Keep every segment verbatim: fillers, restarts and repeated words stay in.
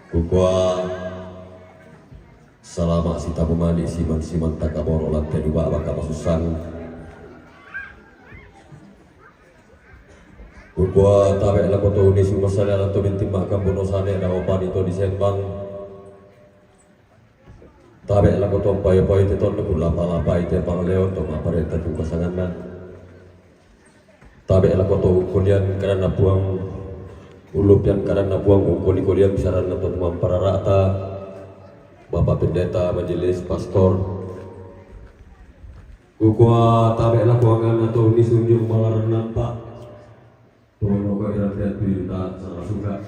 Kukua salama' sitamu mani' siman-siman takaboro' lan te duba' baka masussang. Kukua tabe' lako to unnisu massali' lan to bintimma kambuno sane dao pani to disembang. Tabe' lako to payo-payo te tonno kulapa-lapai te pangleon to maparenta tu kasanganna. Tabe' lako to ungkolian kadanna Puang, ullupian kadanna Puang, ungkoli-kolian bisaranna to tumamparara'ta, Bapak Pendeta, Majelis, Pastor. Kukua tabe' lako anganna to unnisu unjo malaran nampa. Toloko ira te tujuta sarasuka.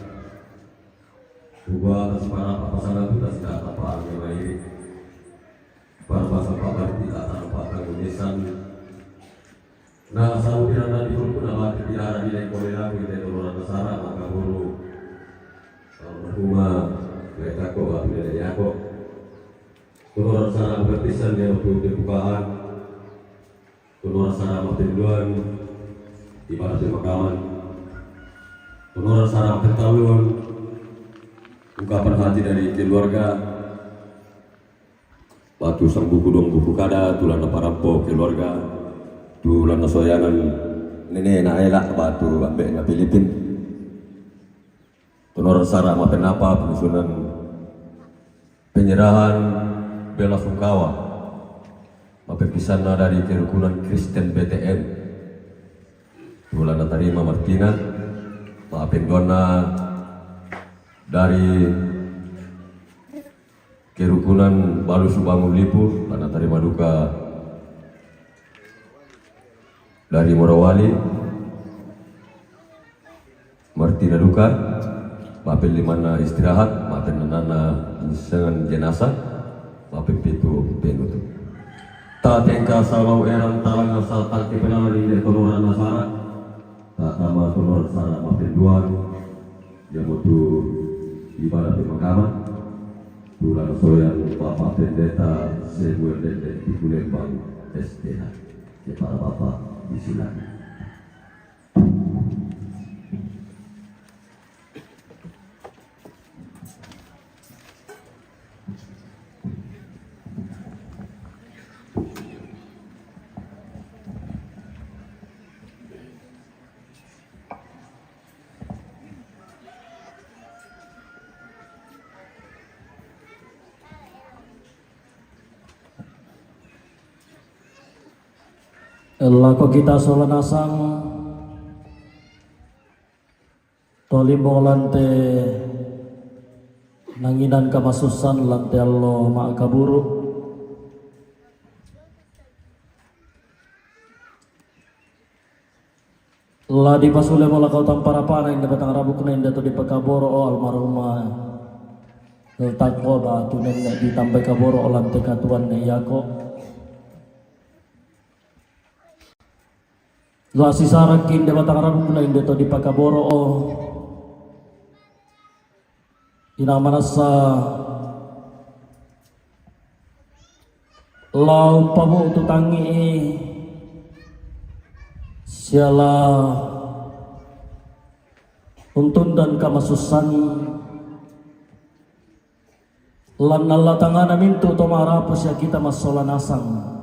Kukua tasipara apa pasala tu tasida apa angge mairi. Parpasa pabar tidak tanpa tanggung nisan. Na sabu piranna di purukuna mate piara di lengko lelaku ite toloran nasara maka buru. Almarhumah Lek Kako, Bapak Lek Yako. Toloran sara berpisan dia waktu pembukaan. Toloran sara mappenduan ibadah pemakaman. Toloran sara mappettallun ungkapan hati dari keluarga. Batu sang buku dong buku kada, tulang na parampo keluarga, tulang na soyangan nene na elak batu ambe na Pilipin. Toloran sara mappenapa penyusunan penyerahan bela sungkawa mappepisanna dari kerukunan Kristen B T N. Tulang na tarima Martina, mappenduanna dari kerukunan Balusu Bangun Lipu, lan na tarima duka dari Morowali, Martina duka, mapellimanna istirahat, mapennanna insengan jenazah, mapeppitu penutup. Ta tengka salau erang talangan sa tangke penala inde toloran nasara, ta tama toloran sara mappenduan, iamotu ibadah pemakaman, tulang soyan Bapak Pendeta Samuel Dende di Kulembang S T H. Kepala Bapak di Silani. Lako kita sola nasang, tolimbong lan te nanginan kamasussan lan te allo ma'kaburu. La dipasulemo lako tamparapana inde batang rabukna inde to dipakaboro o almarhumah Lek Tako, batu nenne ditambai kaboro o lan te katuanna Yako. La sisarakki inde batang rabukna inde to dipakaboro o Inang manassa la umpabu'tu tangi'i siala untundan kamasussan, lanna la tangana mintu to ma'rapu sia kita massola nasang.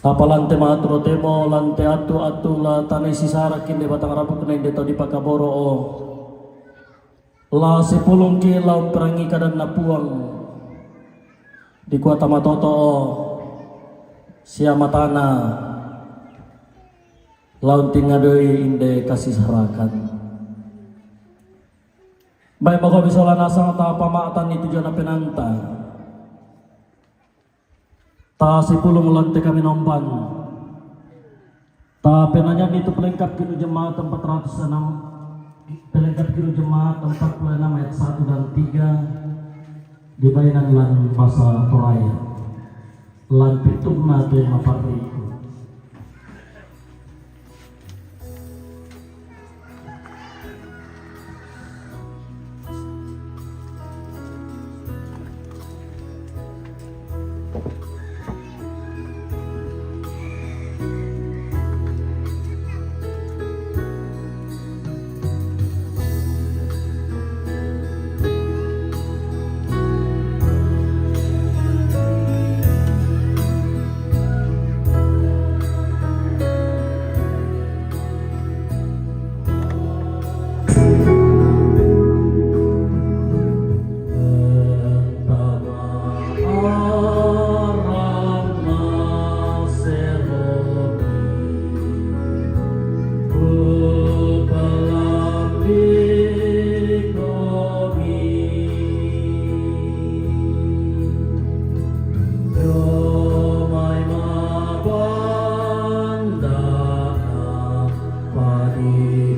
Apa lan te ma'aturo temo, lan te attu-attu la tanai sisarakki inde batang rabukna inde to dipakaboro o. La sipulungki la umperangi kadanna Puang, dikua tama toto o sia matana la untingadoi inde kasisarakan. Baik mako bisola nasang ta pama'tanni tujana penanta. Ta sipulung lan te kami nombang. Ta penanyanni tu pelengkap kinu jemaat empat ratus enam, pelengkap kinu jemaat empat puluh enam ayat satu dan tiga, dibainang lan basa Toraja. Lan pitungna te maparriku.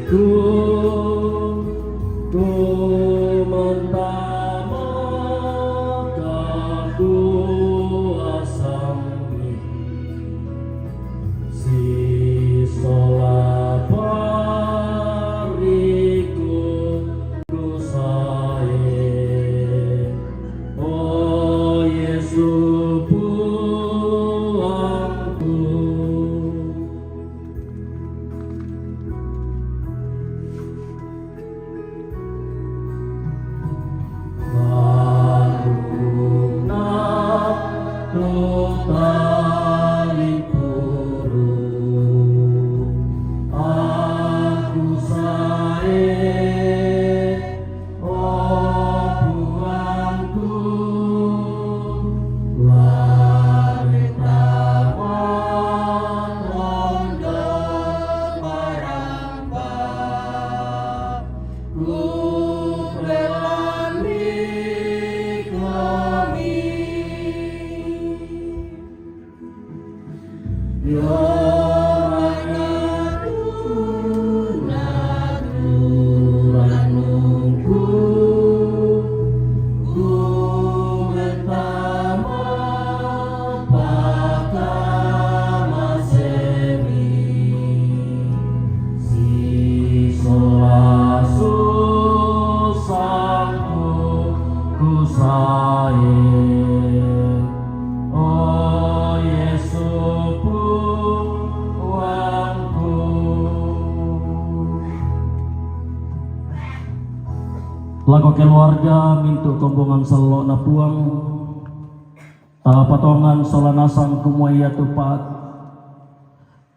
Ku, ku mentama kakuasamu, si sola pariku ku sae, o Yesu Puangku. Aku talipuru, aku sae, o Puangku, lari tama tondo parampa. Ku pelani kami. Yo manyatu natu ranungku, ku mentama pakamasemi, si sola susangku ku sae, o Yesu Puangku. Lako keluarga mintu kombongan sallo na Puang, tapatongan sola nasang kumua iatu pa,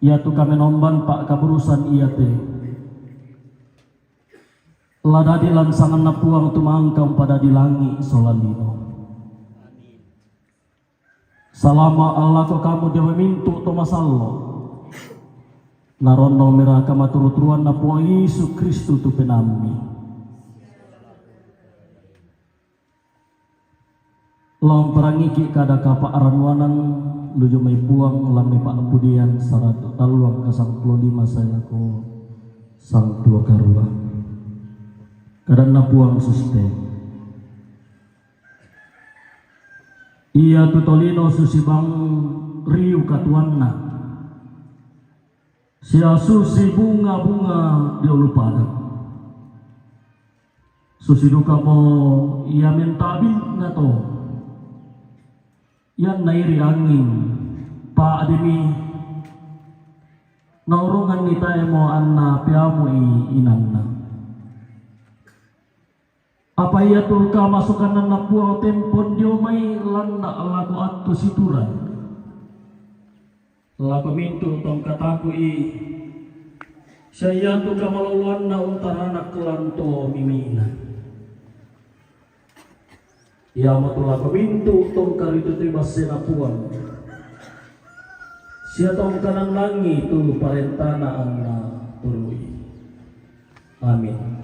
iatu kamenomban pakaburusan iate, la dadi lansanganna Puang tumangka umpadadi langi sola lino. Salama lako kamu dio mai mintu to masallo, naronnong mera kamaturu-turuanna Puang Yesu Kristus tu penaammi. Lao mperangiki kada kapa'rannuanan luju mai Puang, lammai Pa'pudian saratu tallu angka sangpulo lima sae lako sangpulo karua. Kadanna Puang suste. Iatu tolino susi bang riu katuoanna, sia susi bunga-bunga di ulu padang. Susi dukamo ia mentabinna to, ianna iri anging, pa'demi naurunganni taemo anna peamui inanna. Apa iatu kamasukannanna Puang tempon dio mai lanna lako attu situran, lako mintu tongkataku i, sia iatu kamaloloanna untaranak lanto mimina. Iamotu lako mintu tongkaritutui bassena Puang, sia tongkanannangi tu parentana anna turui. Amin.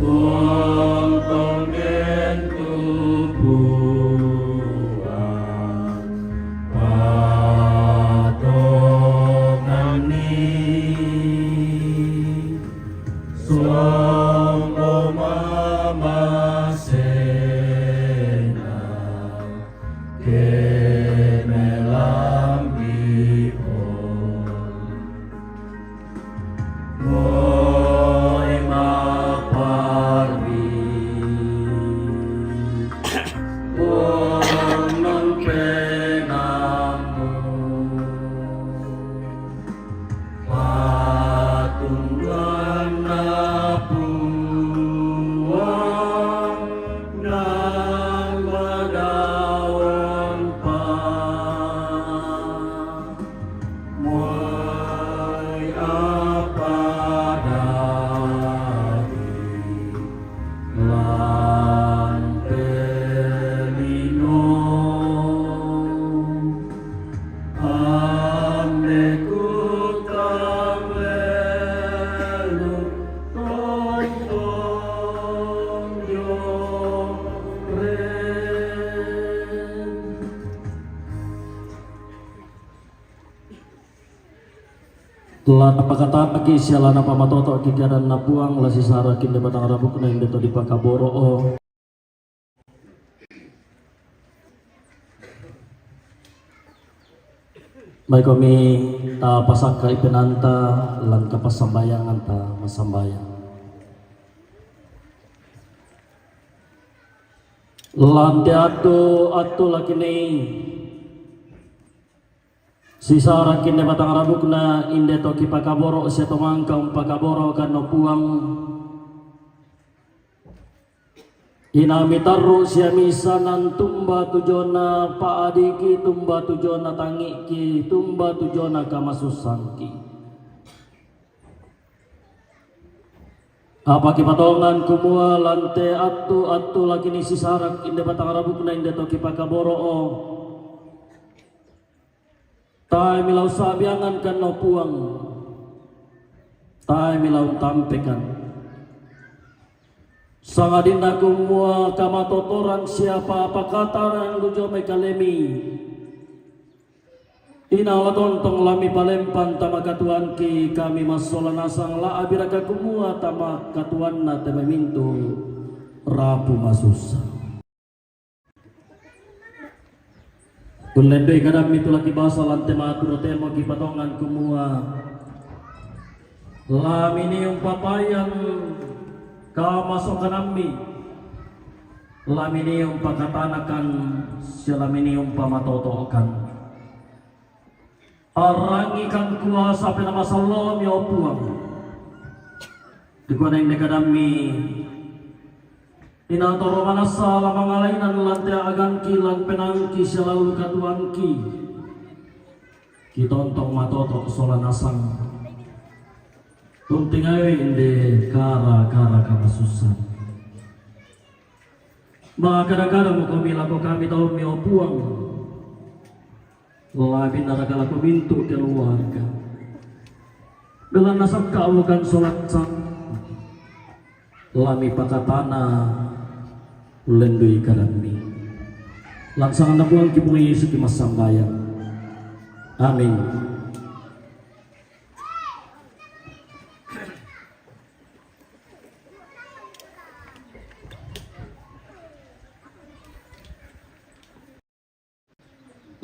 Tongtong den tu Puang patokan ni, songko mamasena ke melambi on. Moi mapari, wong nang penamu. Patunggan na Puang nang madawan pa. Moi apa dadi lan pelino, ambe ku tang lelu tongtong jo ren. La napakataki sia la napamatotoki keadaan na Puang, la sisarakin Debata ngarabukna inde to dipakaboro o. Mai komi tapasakka ipenanta lan kapassambayanganta massambayang. Lan te attu, attu lakinai sisarakin Debata ngarabukna inde to kipakaboro sia to mangka umpakaborokan o Puang. Inami tarru sia misanan tumba tu jona paadiki, tumba tu jona tangiki, tumba tu jona kamasussangki. Apa kipatongan kumua lan te attu, attu lakinai sisarak inde Debata ngarabukna inde to kipakaboro o. Tae mi la ussabiangankan o Puang, tae mi la untampekan. Sangadinna kumua kamatotoran sia pakatanan tu jomai kalemi. Inang la tontong la mipalempan tama katuoanki kami massola nasang, la abiraka kumua tama katuoanna te mai mintu rapu masussa. Kullendoi kadammi tu la kibasa lan te matu ro temo kipatongan kumua, la minium papayan kamasokanammi, la minium pakatanakan sia la minium pamatotokan. Arrangikan kuasa pe na masallomi, o Puang. Dikua naeng de kadammi, inang torro manassa la mangalainan lan te agangki, lan penaangki sia lan katuoanki. Kitontong matoto sola nasang. Tuntingai inde kara-kara kamasussan. Makada-kada mo komi lako kami taummi, o Puang. La binnaraka lako mintu keluarga. Belanna sakka bukan sola nasang. La mipakatana, lendui kadammi. Lan sanganna Puangki Puang Yesu ki massambayang. Amin.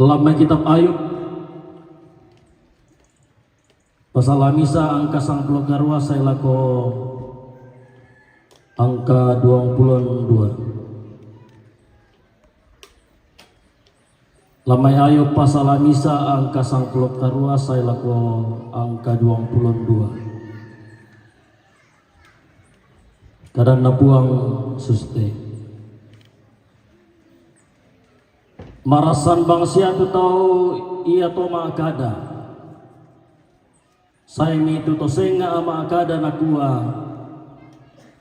Lan mai kitab Ayub, pasal misa angka sangpulo karua sae lako angka duangpulo dua. Lan mai Ayub pasal misa angka sangpulo karua sae lako angka duangpulo dua. Kadanna Puang suste. Marassan bangsia tu tau ia to ma'kada. Saemi tu to senga' ma'kada nakua,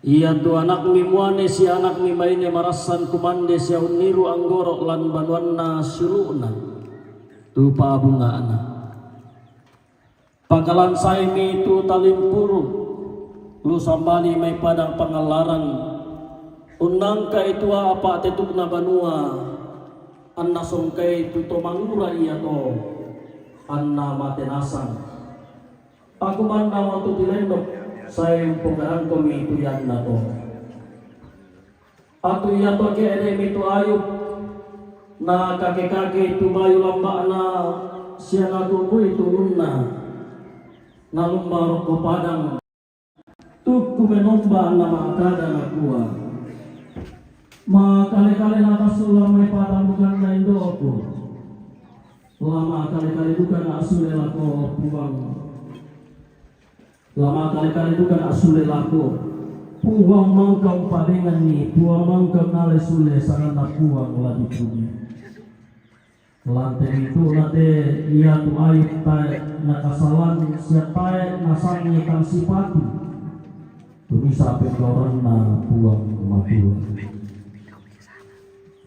ia tu anakmi muane sia anakmi maine marassan kumande sia unniru anggoro' lan banuanna siulu'na tu pa'bunga'na. Pakalan saemi tu talimpuru', Lu sambani mai padang pangallaran, unnangkai tu apa' tetukna banua, anna songkai tu to mangura iato, anna mate nasang. Aku manna matu tilendok, sai umpokarangkomi tu iannato. Atu iato ke'de'mi tu Ayub, na kake-kake tu bayu lamba'na sia natumbui tu ulunna, na lumba rokko padang. Tukku menomba na ma'kada nakua, makale-kale natassu la mai patambukanna indo'ku, la makale-kale duka na assule lako Puang. La makale-kale duka na assule lako. Puang mangka umpadenganni, Puang mangka nale sule, sanganna Puang la dipudi. Lante itu nate ia tu Ayub tae nakasalan sia tae nasangi tang sipatu. Tumisa penggauranna Puang Matua.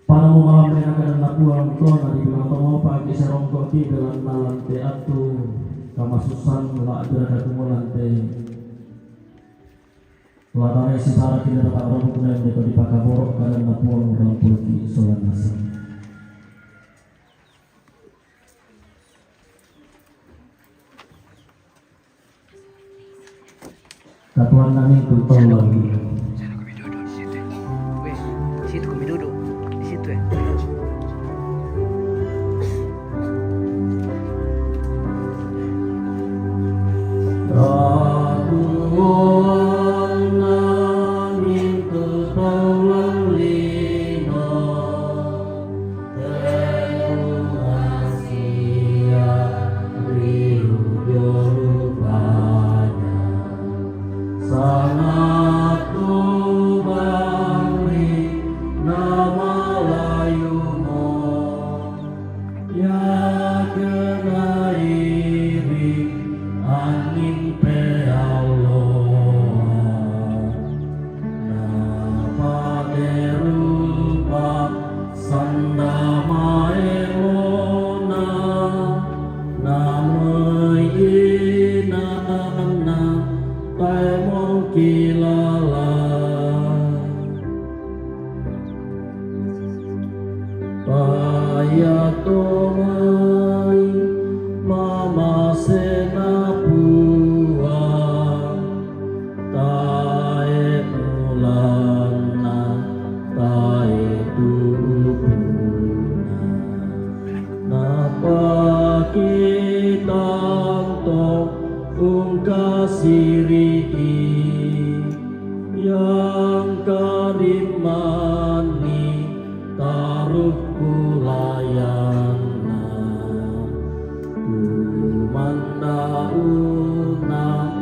Pada mumalambe na kadanna Puang tona dibilang to mopa ki serongko ki belanna lante atu kamasusan la jera kakumulante. Latare sisara ki data rambut na yang dipakaborok kadanna Puang urang polki solan nasang. Katuanna mintu tau lagi. Weh, di situ kami duduk. Di situ ya. Katuanna mintu tau lino. Angin pe alloa. Napaterupa sanda maelona, namoi inanna tae mongkilala. Paya tomai mamasena Puang, tae mulanna, tae tuupuna. Napakitanto ungkasiriki, yang karimani taruhku layanna. Tumanda unang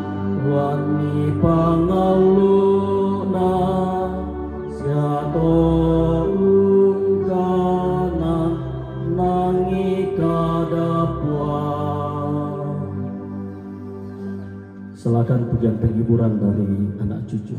wani pangalluna, sia to ungkana nangi kada Puang. Silakan pujian penghiburan dari anak cucu.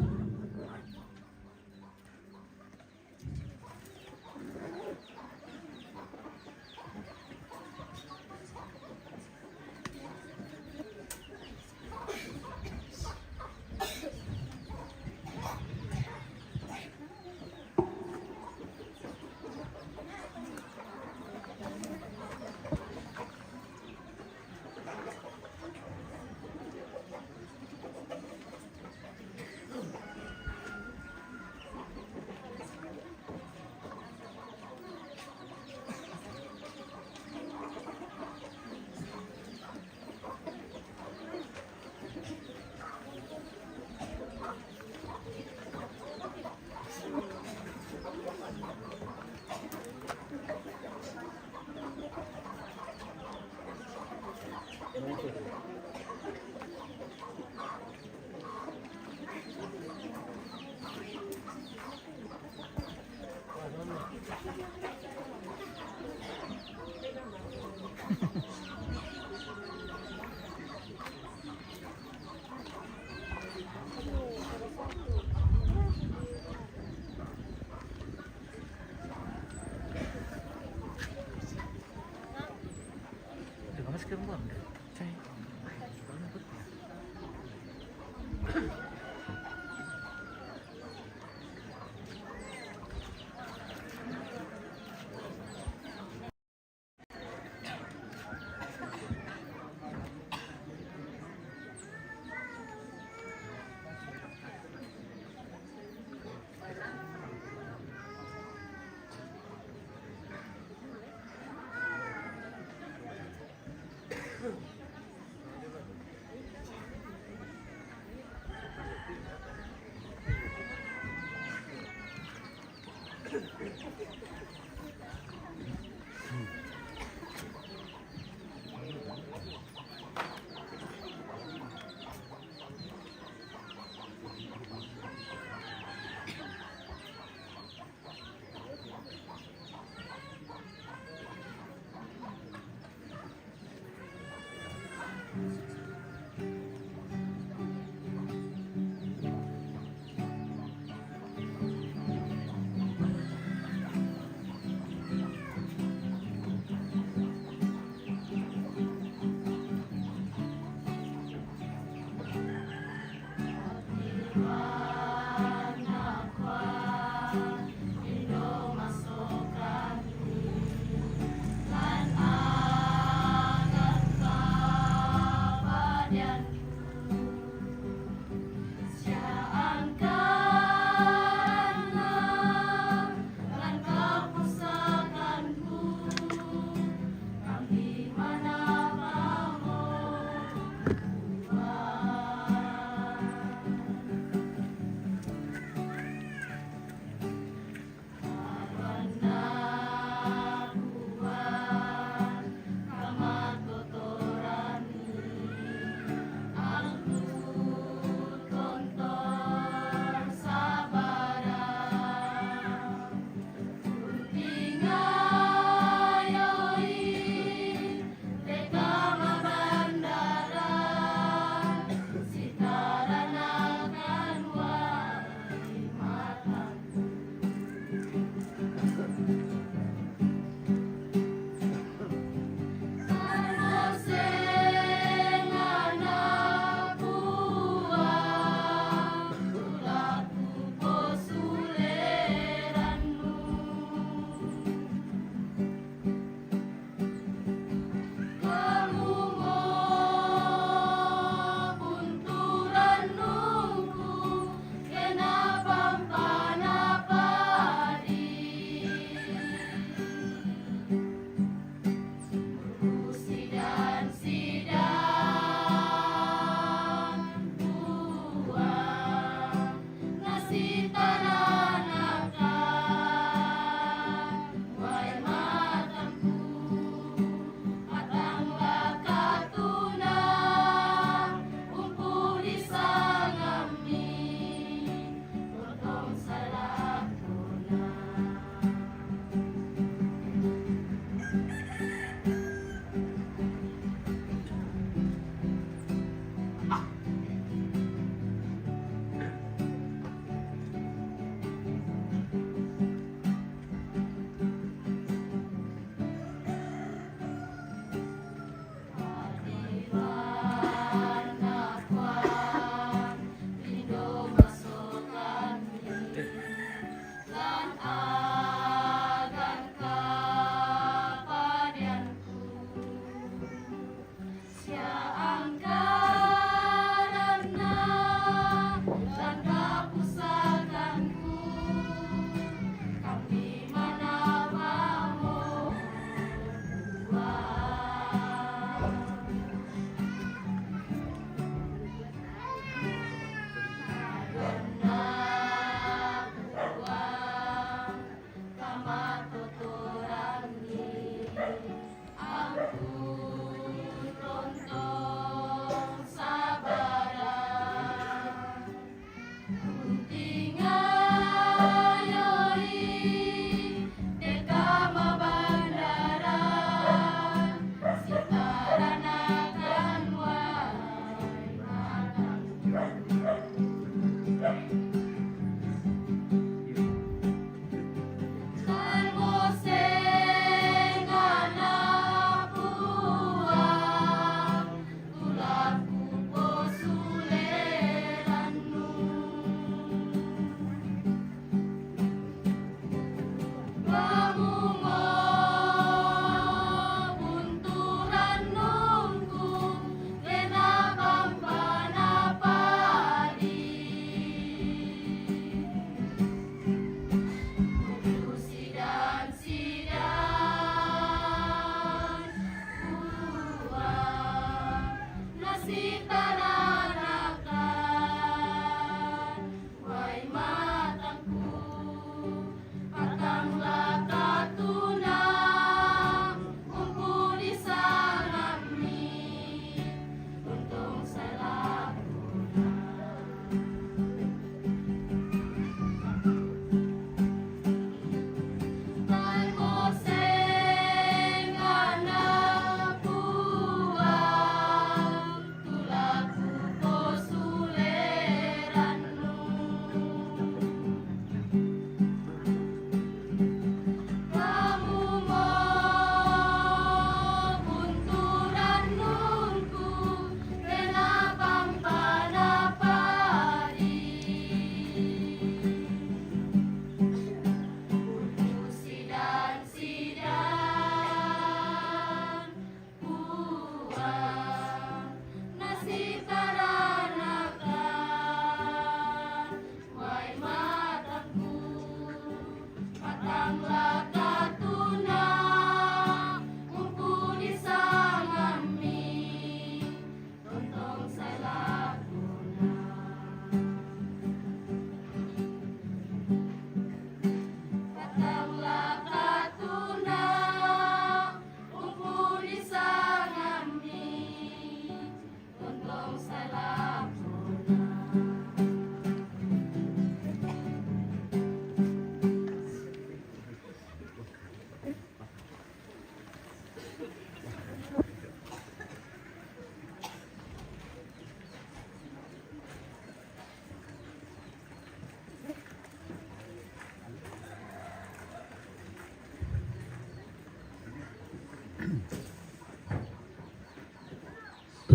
Masker buang deh. Cai.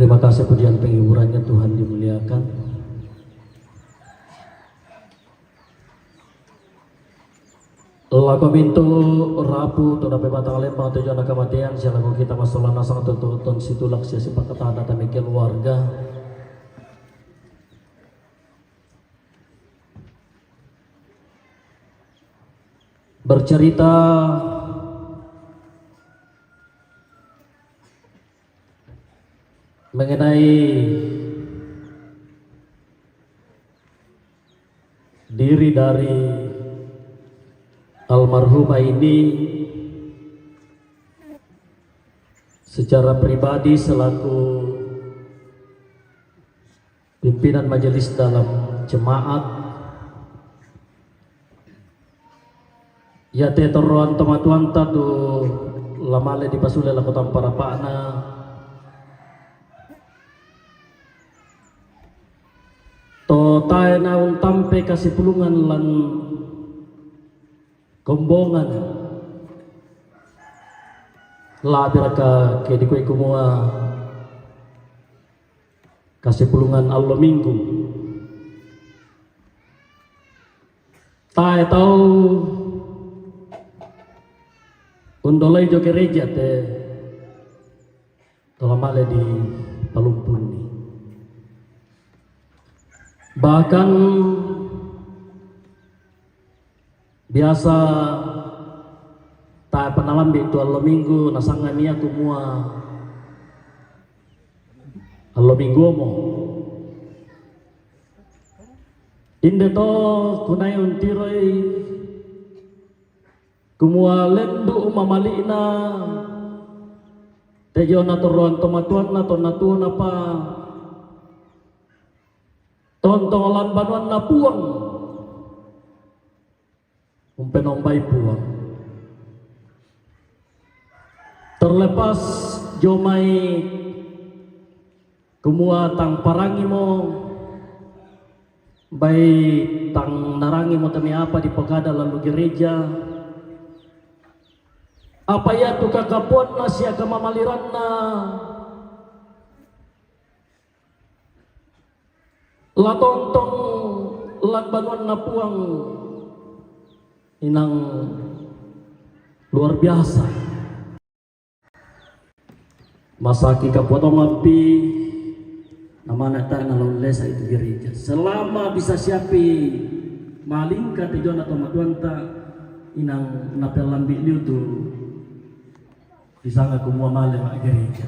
Terima kasih pujian penghiburannya, Tuhan dimuliakan. Lako mintu rapu tu dape batang lembang tujuan kamatean, sia lako kita masola nasang tu, tu, ton situlak sia sipakatana tami keluarga. Bercerita mengenai diri dari almarhumah ini secara pribadi selaku pimpinan majelis dalam jemaat, iate torroan tomatuanta tu la male dipasule lako tamparapa'na, to tae na untampe kasipulungan lan kombongan. La'bi raka ke dikue kumua kasipulungan allo Minggu. Tae tau undolai jo gereja te to la male dipalumpunni. Bahkan biasa tae panalambi tu allo Minggu, nasangani ia kumua allo Minggu omo. Inde to kunae untiroi kumua lendu mamali'na te jona torroan tomatuanna, tonna tuo napa tontong lan banuanna Puang. Umpenombai Puang. Terlepas jo mai kumua tang parangimo, bai tang narangimo tami apa dipokada lalu gereja, apa ia tu kakapuanna sia kamamaliranna, la tontong lan banuanna Puang, inang luar biasa. Masaki kapuatongampi namana tana laun lesa itu gereja. Selama bisa siapi malingka te jona tomatuanta, inang napelambi liu tu disanga kumua male ma gereja.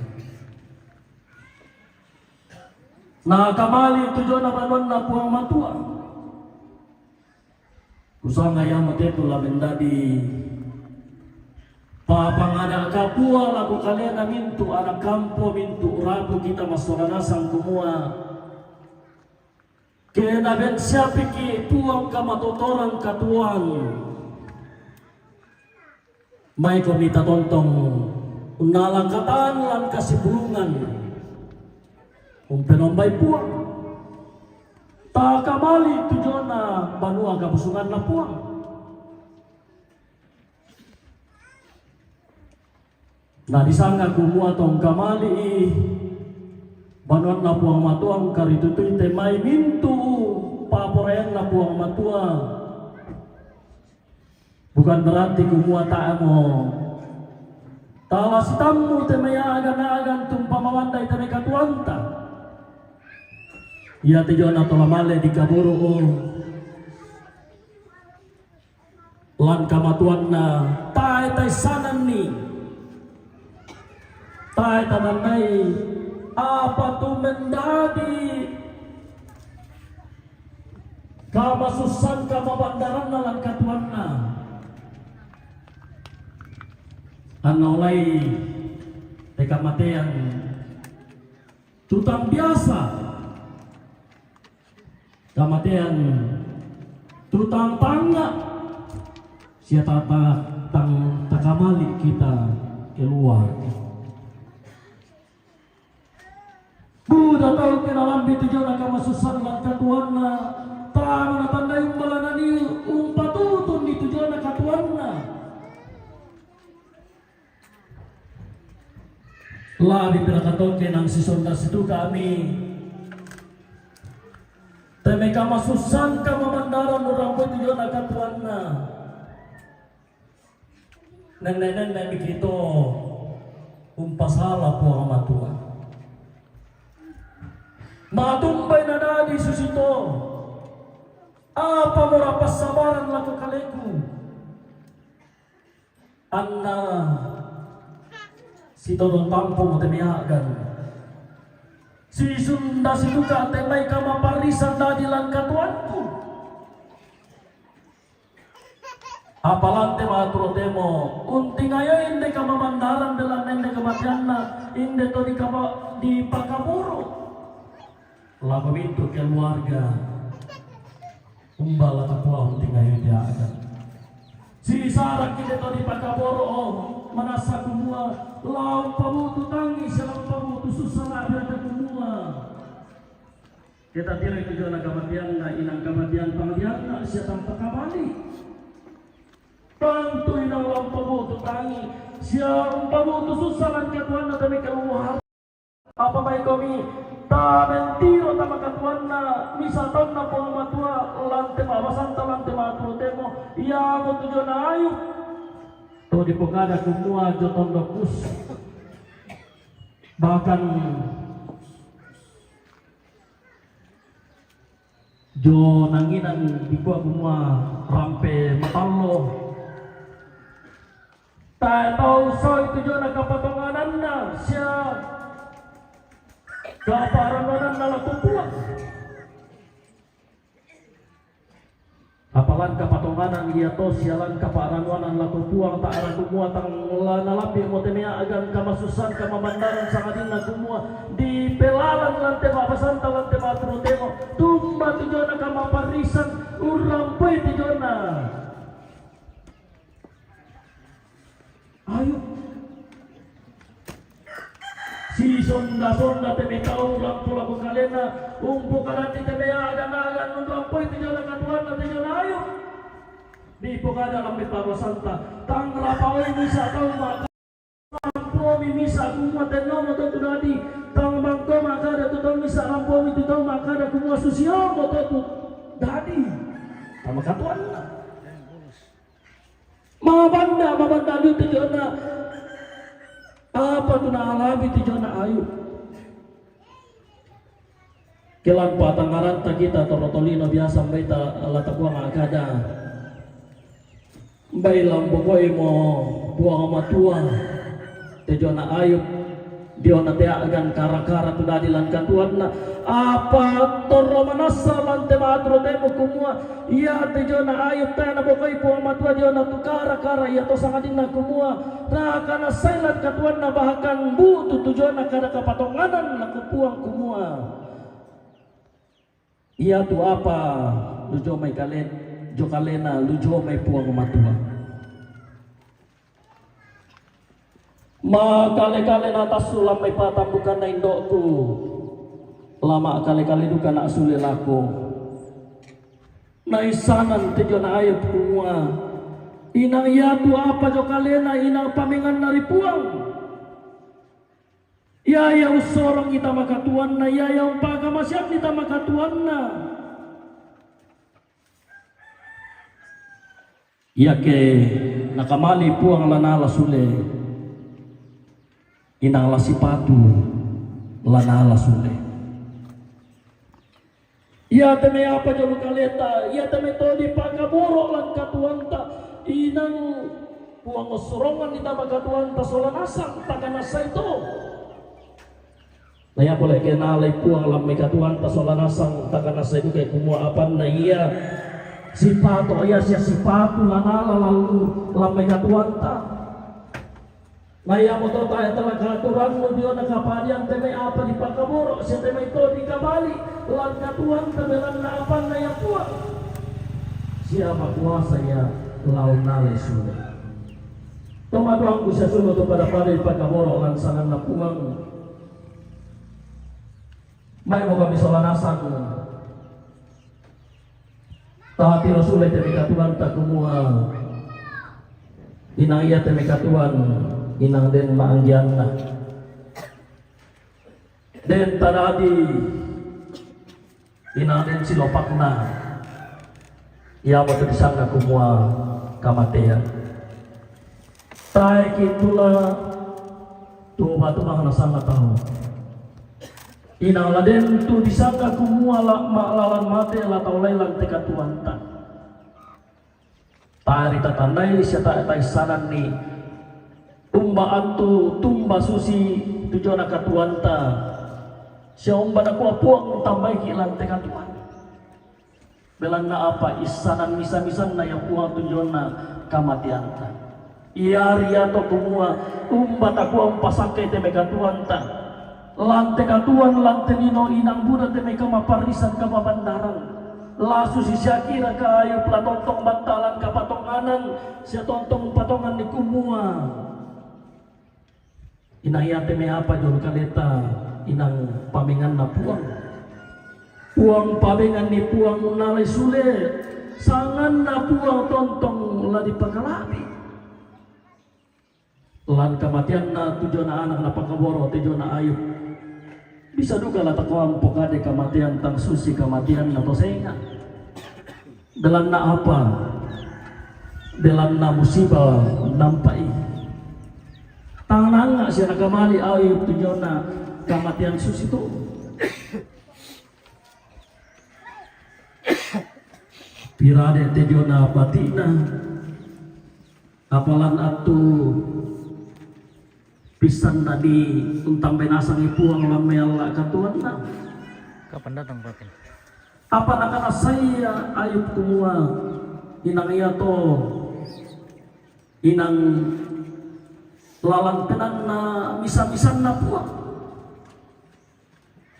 Na kamali tu jona banuanna Puang Matua. Kusanga ia matetu la mendadi papangada kapua lako kalena mintu anak kampo, mintu rapu kita masola nasang kumua, ke naben siapiki Puang kamatotoran katuoan. Maiko mita tontong unnala katan lan kasipulungan. Umpenombai Puang. Takamali tu jona banua kabusunganna Puang. Na disanga kumua tong kamali i banuanna Puang Matua, karitutui te mai mintu paporeanna Puang Matua. Bukan berarti kumua tae mo tala sitammu te mai agan-agan tumpama wandai te mai katuoanta. Ia te jona to la male dikaburu, o, lan kamatuanna tae taissananni. Tae tanannai apa tu mendadi kamasussan kamabandaranna lan katuoanna. Anna olai te kamatean tu tang biasa. Kamatean tu tang tangnga, sia tata tang takamali kita keluar. Buda tau ke nalambi tu jona kamasussan lan katuoanna, tama natandai umbalanani umpatutun di tu jona katuoanna. Labi pira katoke nang sisonda situka ami. Te mai kamasussan kamamandaran urang boy tu jona katuanna. Nenne-nenne miki to umpasala Puang Matua. Matumbai nadadi susito. Apa mora passabaran lako kaleku? Anna sitodong tampo mo te meagan. Sisunda situka te mai kamaparrisan dadi lan katuanku. Apalante maturotemo, untingayoi inde kamamandaran belanna inde kamateanna, inde to dikapa-, dipakaboro. Lako mintu keluarga. Umbala takuang tingayu diaga. Sisaraki de to dipakaboro, manasa kumua, lao pabutu tangi, sia lao pabutu susah na ada kumua. Kita tira itu jona kamatian, na inang kamatian, pangdian, na sia tang pakabali. Tantu inang lao pabutu tangi, sia lao pabutu susah lan katuanna, tapi keluar. Apa mai komi, tamentiro tamakatuanna, misa taunna Puang Matua, lante mabasanta, lante maturotemo, iamo tu jona Ayub. To dipokada kumua jo tondok kus. Bahkan jo nanginan dikua kumua rampe matallo. Tae tau soi tu jona kapatongananna sia kaparannuananna lako Puang. Apalan kapatonganan ia to sia lan kaparannuanan lako Puang, ta ara kumua tang la nalapi mo te meagan kamasussan kamamandaran sangadinna kumua dipelalan lante mabasanta lante maturotemo tumba tu jona kamaparrisan urrampoi tu jona. Ayo. Sisonda-sonda te mai tau rampo lako kalena, umpokadati te mai agan-agan, unrampoi tu jona katuanna tu jona Ayub. Dipokada lambe pabasanta, tang rapaoi misa tau ma-, rampomi misa kumua tennomo to tu dadi, tang mangko makada tu tau misa rampomi tu tau makada kumua susio mo to tu dadi. Tama katuanna. Mabanda, mabanda liu tu jona. Apa tu naalami tu jona Ayub? Kelan patangaranta kita torotolino biasa mbaita lata Puang akada. Mbai lambokoi mo Puang Matua. Tu jona Ayub, diona teagan kara-kara tu dadi lan katuanna, apa torro manassa lan te maturotemo kumua, ia tu jona Ayub tae nabokoi Puang Matua diona tu kara-kara ia to sangadinna kumua, na kanassai lan katuanna bahkan butu tu jona kada kapatonganan lako Puang kumua. Ia tu apa lujo mai kale-, jo kalena lujo mai Puang Matua. Makale-kale na tassu lan mai patambukanna indo'ku, la makale-kale duka na sule lako. Naissanan tu jona Ayub kumua, inang ia tu apa jo kalena inang pamenganna ri Puang. Ia ia ussorongi tama katuanna, ia ia umpakamaseanni tama katuanna. Iake nakamali Puang la nala sule, inang la sipatu la nala sule. Ia te mai apa jolo kaleta, ia te mai to dipakaboro lan katuanta, inang Puang ossoronganni tama katuanta sola nasang takanassai to. Na ia pole ke nalai Puang lan mai katuanta sola nasang takanassai duka kumua apanna ia sipato, ia sia sipatu la nala lalu lan mai katuanta. Na iamoto tae tala kaaturannu diona kapadian te mai apa dipakaboro, sia te mai to dikabali lan katuanta belanna apanna ia Puang. Sia makuasa ia lao nalai sule. Tomatoangku sia sulo to pada-pada dipakaboro lan sanganna Puang. Maimo kami sola nasang. Tapi ro sule te mai katuanta kumua, inang ia te mai katuan, inang den maanggianna. Den tadadi, inang den silopakna, ia mo tu disangga kumua kamatean. Tae kintula tuo batu mahana sanga tau. Inang la den tu disangga kumua la ma lalan mate la tau lai lante katuanta. Tari tatandai sia ta taissananni umba antu tumba susi tu jona katuanta. Sia umba nakua Puang tambaiki lante katuan. Belanna apa issanan misa-misanna ia Puang tu jona kamateanta. Iari ato kumua umba takua umpasakkai te mai katuanta. Lante katuan, lante lino, inang buda te mai kamaparrisan kamabandaran. Lasu sisiakira ka Ayub la tontong bantalan kapatonganan, sia tontong patongan ni kumua. Inang iate mai apa jolo kaleta, inang pamenganna Puang. Puang pamengan ni Puang nalai sule, sanganna Puang tontong la dipakalabi. Lan kamateanna tu jona anak napakaboro te jona Ayub. Bisa duka la takoampo kade kamatean tang susi kamateanna to senga. Belanna apa? Belanna musiba nampai. Tangnanga sia nakamali Ayub tu jona kamatean susi tu. Pirade te jona batina. Apalan attu pissanna di untambai nasangi Puang lamme alla katuanna. Kapan datang Patin? Apa nakana saia Ayub kumua, inang iato inang lalan penanna misa-misanna Puang.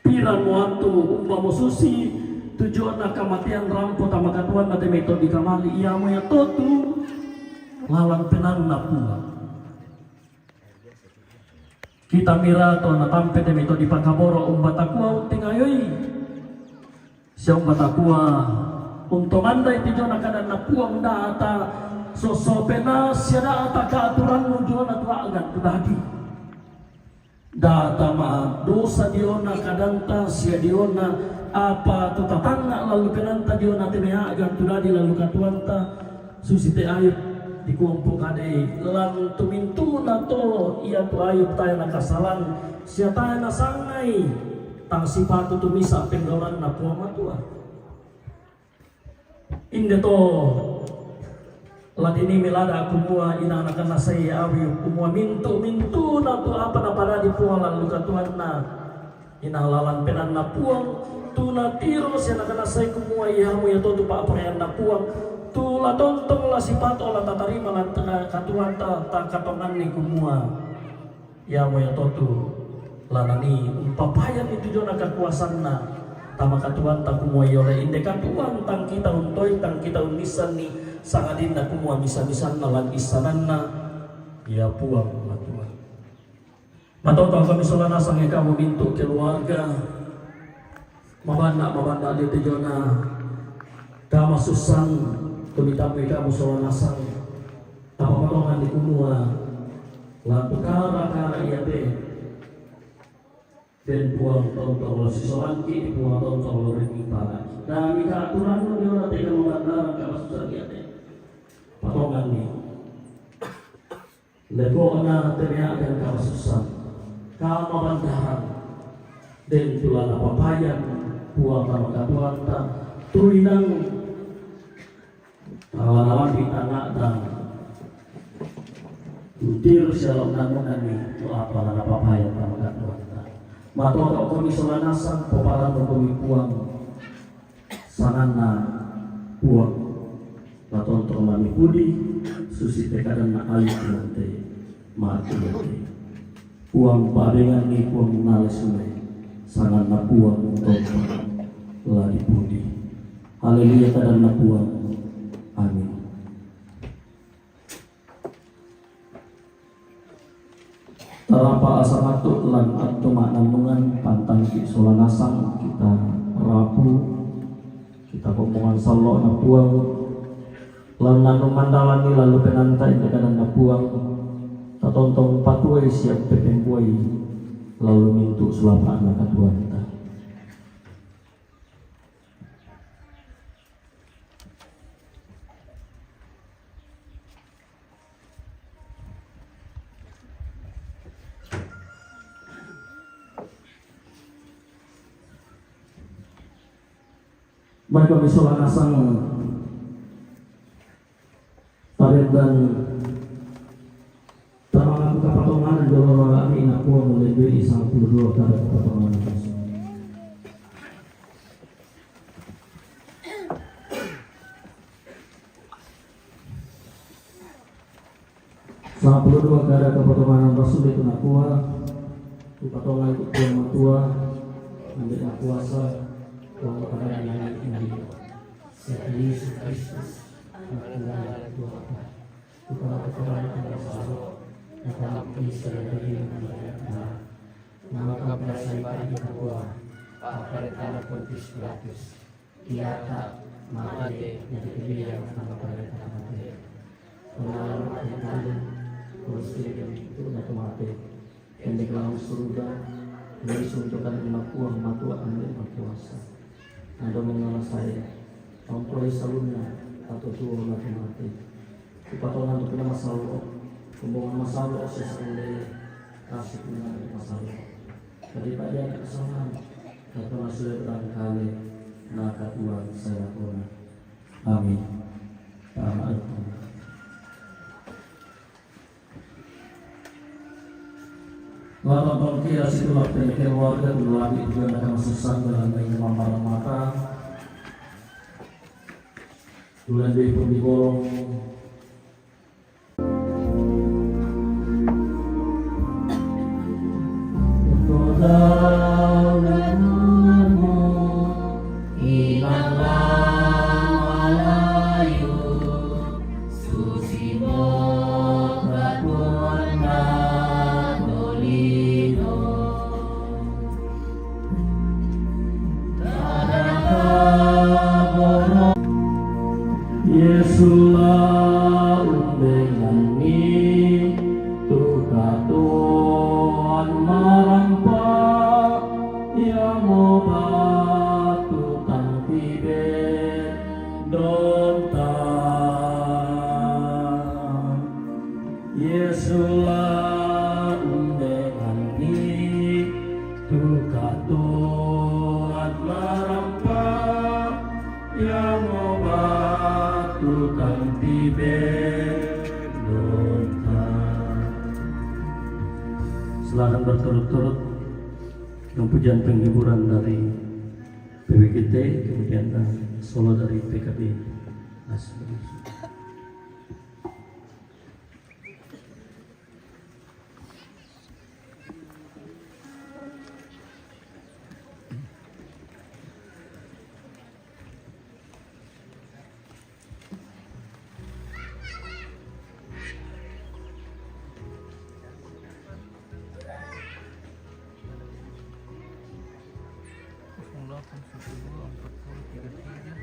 Pira mo attu umba mo susi tu jona kamatean rampo tama katuanna te mai to dikamali, iamo ia totu lalan penanna Puang. Kita mira to natampe te mai to dipakaboro umba takua untingayoi. Sia umba takua untomandai tu jona kadanna Puang data sosopena sia data kaaturannu jona tu agan tu dadi. Data ma dosa diona kadanta sia diona apa tu tatangnga lalu penanta diona te mai agan tu dadi lalu katuanta. Susi te Ayub dikuampo kade lan tumintuna to ia tu Ayub tae nakasalan sia tae nasangai tang sipatu tu misa penggaulanna Puang Matua. Inde to la dini melada kumua inang nakana saia Ayub kumua mintu-mintuna tu apa napadadi Puang lalu katuanna. Inang lalan penanna Puang, tu natiro sia nakana sai kumua iamo ia totu pa'poraianna Puang, tu la tontong la sipato la tatarima lan katuanta tangkatonganni kumua. Iamo ia totu la nani umpapayan itu jona kakuasanna tama katuanta kumua iole inde katuan tang kita untoi tang kita unnissanni sangadinna kumua misa-misanna lan issananna ia Puang Matua. Matoto kami sola nasang e kamu mintu keluarga. Mabanna, mabanna di tejona kama susang kami tamu kamu sola nasang. Apa potongan di kumua. Lantu kara-kara ia te. Den Puang tonton lo sisolanki, Puang tonton lo ringi pala. Dami ka aturan lo diona tega mabandaran kama susang ia te. Potongan ni. Lepo'na temea'gan kama susang, kama bandaran, den tu la napapayan Puang tama katuanta, tu inang tala nalambi tangnga'ta, tu tiru sialong nangunanni tu apa la napapayan tama katuanta. Matoto komi sola nasang, poparannu komi Puang, sanganna Puang. Latontong mami pudi, susi te kadanna ayu nante mati nante. Puang pabengan ni Puang nale sule, sanganna Puang tontong ladi pudi. Haleluya kadanna Puang. Amin. Tarapa asa matu lan attu ma'nannungan pantangki sola nasang kita rapu, kita kombongan sallo'na Puang, lan nannung mandalani lalu penanta inde kadanna Puang, tatontong patuai siap pepembuai, Lalu mintu selapak na katuanta. Baik, kami sola nasang. Parentan tamangaku kapatonganan jolo lalami nakua mulebei sangpulo dua kada kapatonganan. Sangpulo dua kada kapatonganan rasul itu nakua, kupatongan ku Puang Matua, ambil nakuasa, Puang Matua yang Yesus Kristus, Anak Tuhan, Tuhan. Tukang keterangan masalah, tukang bisa jadi maka perasaan kita kuat, apa rencana Pontius Pilatus. Ia tak mati, jadi dia yang sama pada mati. Pengalam mati tadi, kursi dan itu udah mati. Pendek lawan surga, dari suntukan lima kuah matua ambil berkuasa. Ada mengalah saya, ampun salunna, atau tua mati-mati. Kupatongan tu pina masalo, kumbongan masalo, sesande, kasih pina masalo. Tadi pada kesalahan, kata masih berangkali, nak katuan saya pun. Amin. Amin. Lapan pangkira situlah pemikiran warga tu lagi juga nak masuk sanggalan dengan mamar mata. Tulen di pun digolong. Inang lang malayu. Susi mo katuanna tolino. Tadaka boro. Yesus la umbenganni tu katuan marampa, iamo batu tang tibe. Donta. Yesus la umbenganni tu katuan marampa, iamo batu tang tibe. Donta. Silakan berturut-turut dengan pujian penghiburan dari P W G T, kemudian, eh, solo dari P K B. Mas. Kosong delapan satu dua empat puluh tiga tiga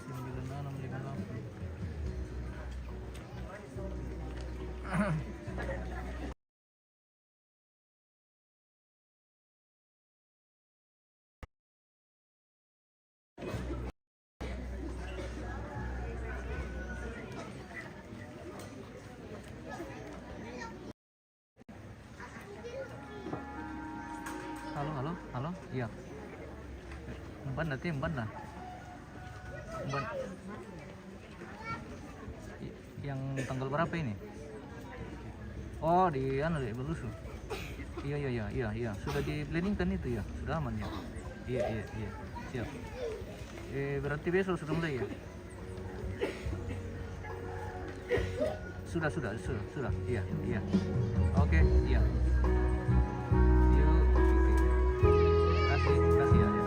sembilan enam lima delapan. Halo, halo, halo, iya. Emban nanti, emban lah. Emban. I-, yang tanggal berapa ini? Oh, di anu, di Belusu. Iya, iya, iya, iya, iya. Sudah di-planningkan itu ya, sudah aman ya. Iya, iya, iya. Siap. Eh, berarti besok sudah mulai ya? Sudah, sudah, sudah, sudah. Iya, iya. Oke, iya. Yuk. Kasih, kasih ya, ya.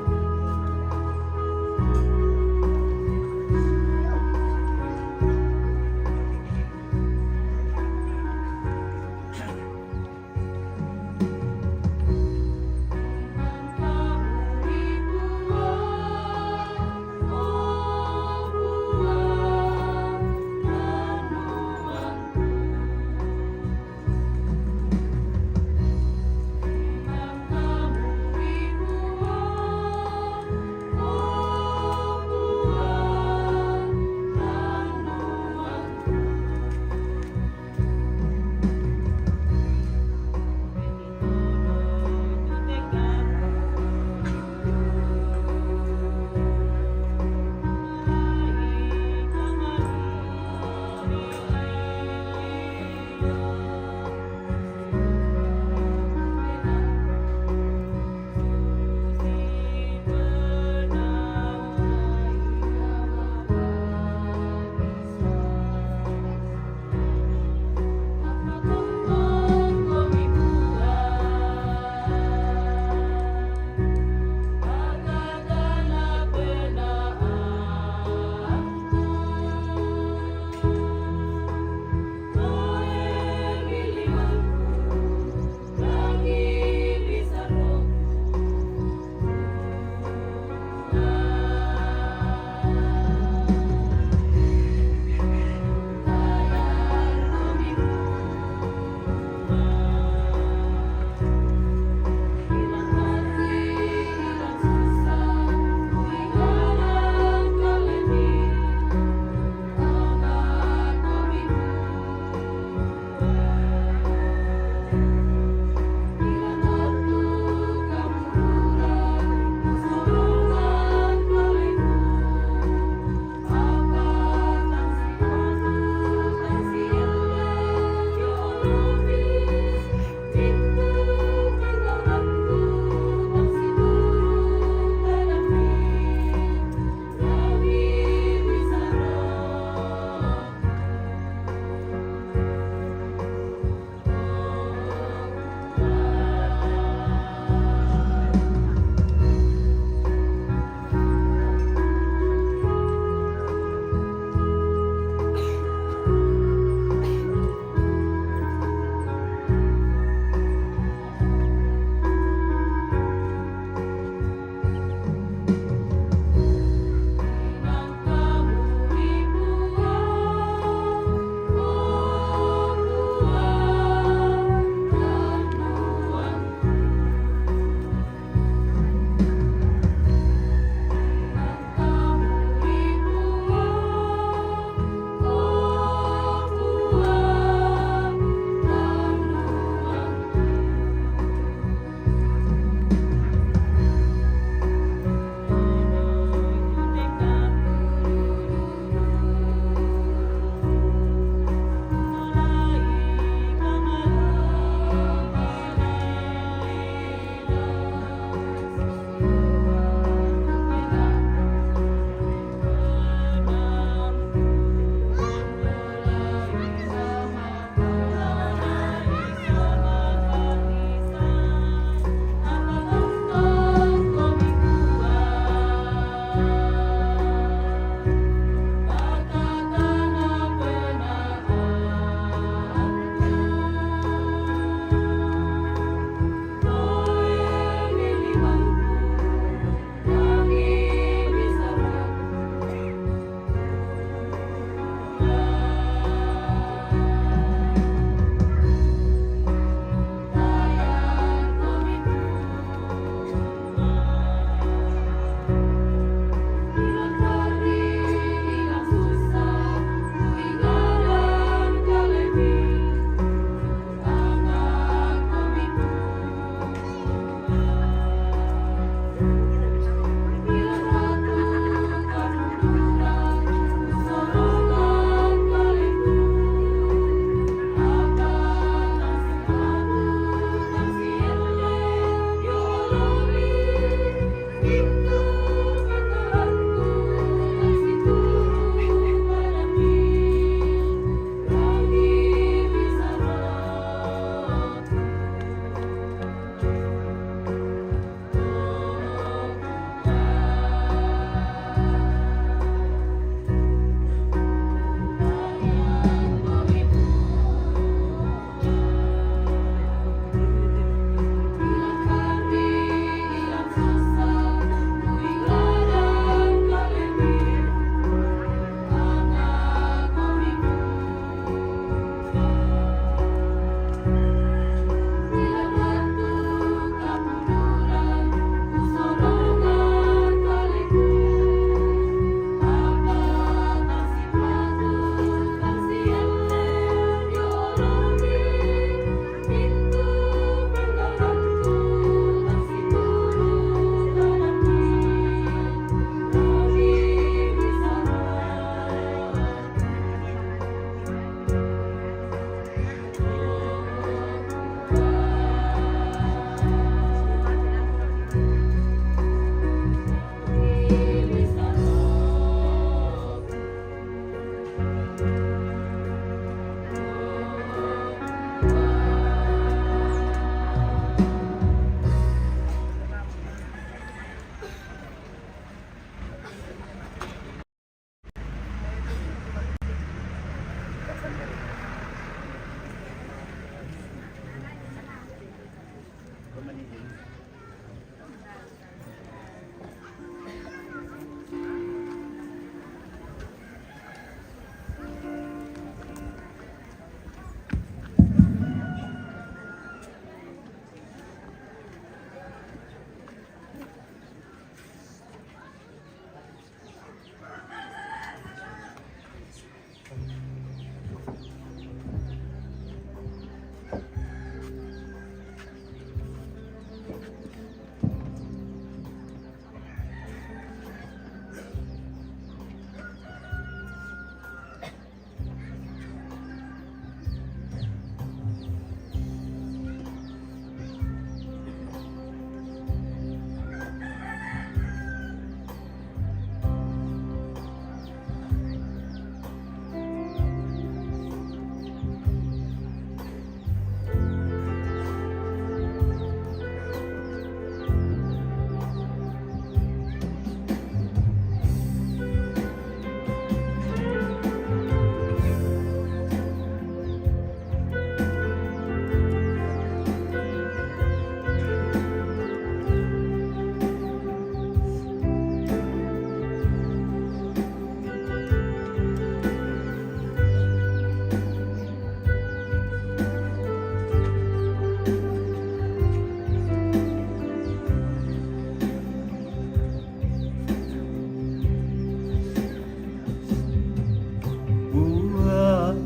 Buang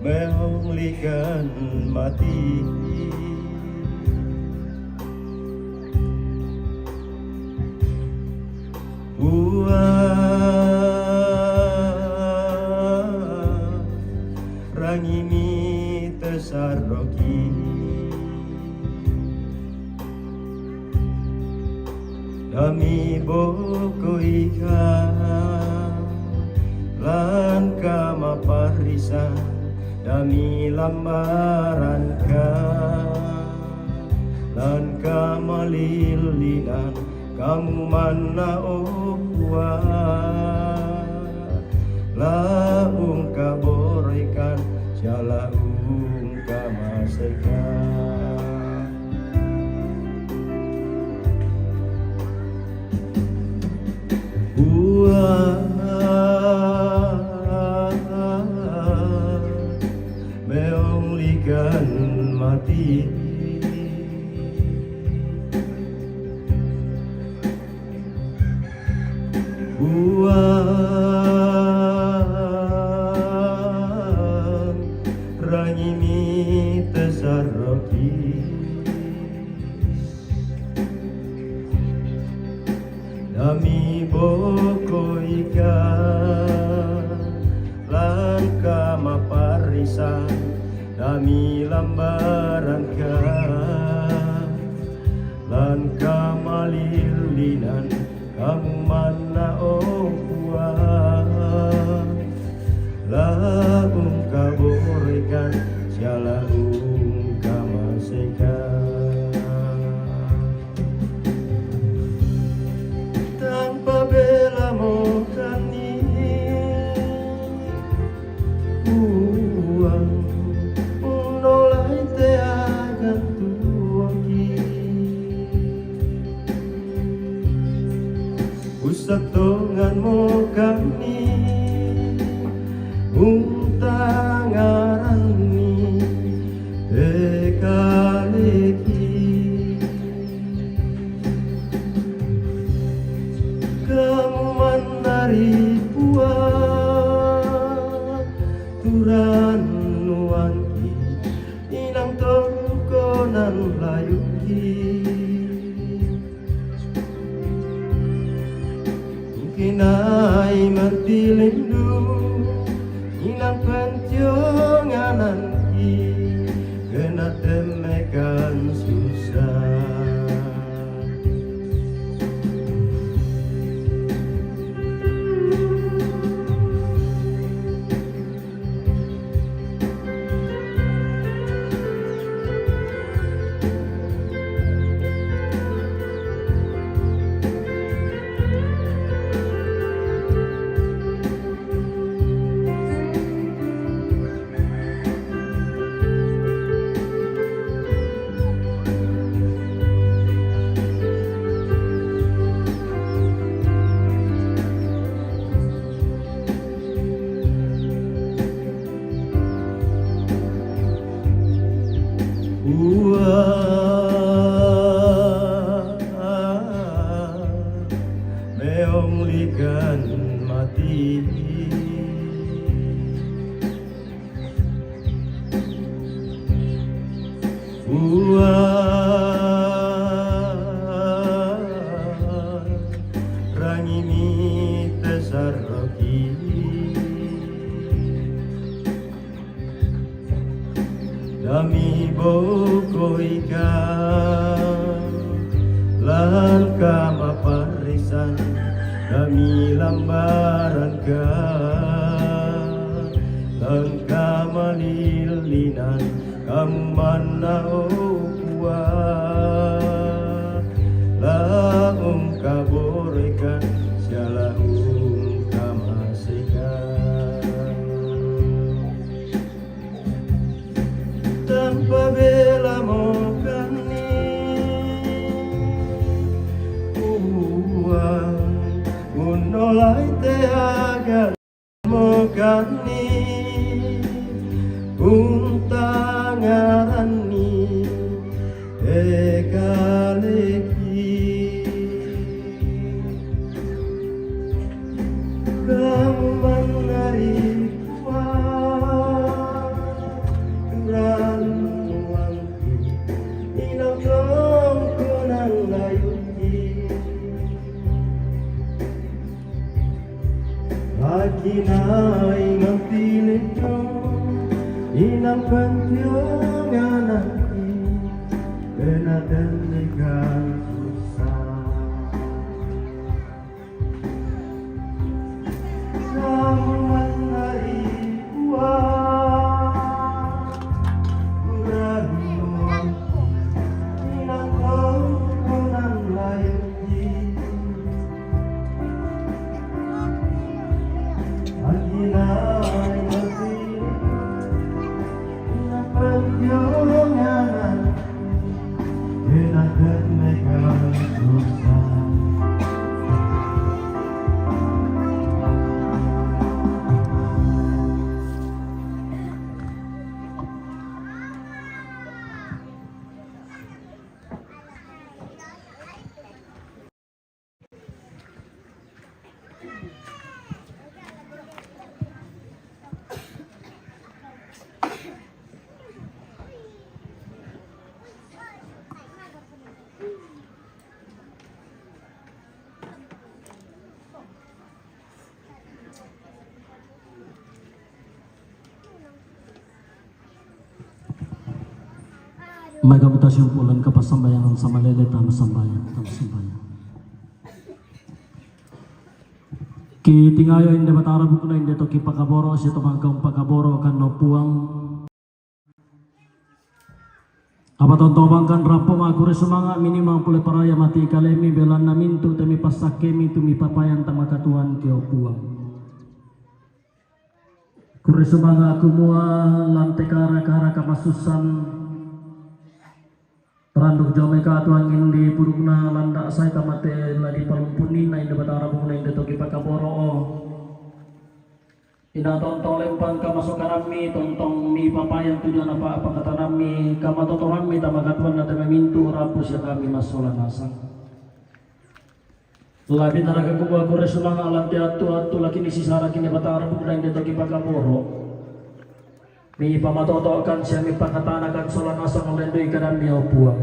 meong ligan mati. Buang rangimi tesaroki. Dami boko ika lan kama parisa, dami lambaranka lan kama lilinan, kamu mana ohua. Laung kaboroikan, sia laung kamasaikan. Buang meong ligan mati. Buang rangimi tesaroki. Dami boko ika lan kama parisa, dami lambaranka lan kama lilinan, kamu mana ohua. Laung kaboroikan, sia laung kamasaikan. Tang pabela mo kami, buang, unolai te agan tuoki. Usa tongan mo kami, unta ngarani te kaleki. Kamu mandari pua turan nuanki, inang tongkonan layuki. Kinai mantilindu, inang pentiongananki, kena temekan susah. Lan kamaparrisan kami lambaranka, lan kamalillinan kamu manna, o Puang, la ungkaborekan sia la ungkamasekan. Tampabela mokanni, Puang, unnolai te aga mokanni, untangaranni te kaleki. Kamu mannari Puang, rannuangki, inang tongkonan layuki. Laki naingang tilintu, inang pentionganaki, benaten ikan susah. Kamu mannari Puang, rahimu, inang tongkonan layuki. Akinai mati, inang pentionganan, benaten ikan susah. Mai kami tasiumpu lan kapassambayangan samalele, tama sambayang, tama sambayang. Kitingayo inde Batara bukna inde to kipakaboro, sitomangka umpakaboro kan no Puang. Apa tonto bangkan rappo makure sumanga mini mapule paraya mati kalemi belanna mintu temi passakkemi tumi papayan tamakatuan kio Puang. Kure sumanga kumua lante kara-kara kamasussan randuk jomai katuang indi purukna landa sai tamate la dipalumpunina inde Batara bukna inde to kipakaboro. Ina tontong lempang kamasokanammi, tontong mi papayan tujona pa pakatanammi, kamatotorammi tamakatuanna teme mintu rapu sia kami massola nasang. Labi taraga kumua kure sumanga lante attu-attu lakini sisaraki ni Batara bukna inde to kipakaboro. Mi pamatotokan sia mi pakatanakan sola nasang lendui kanammi o Puang.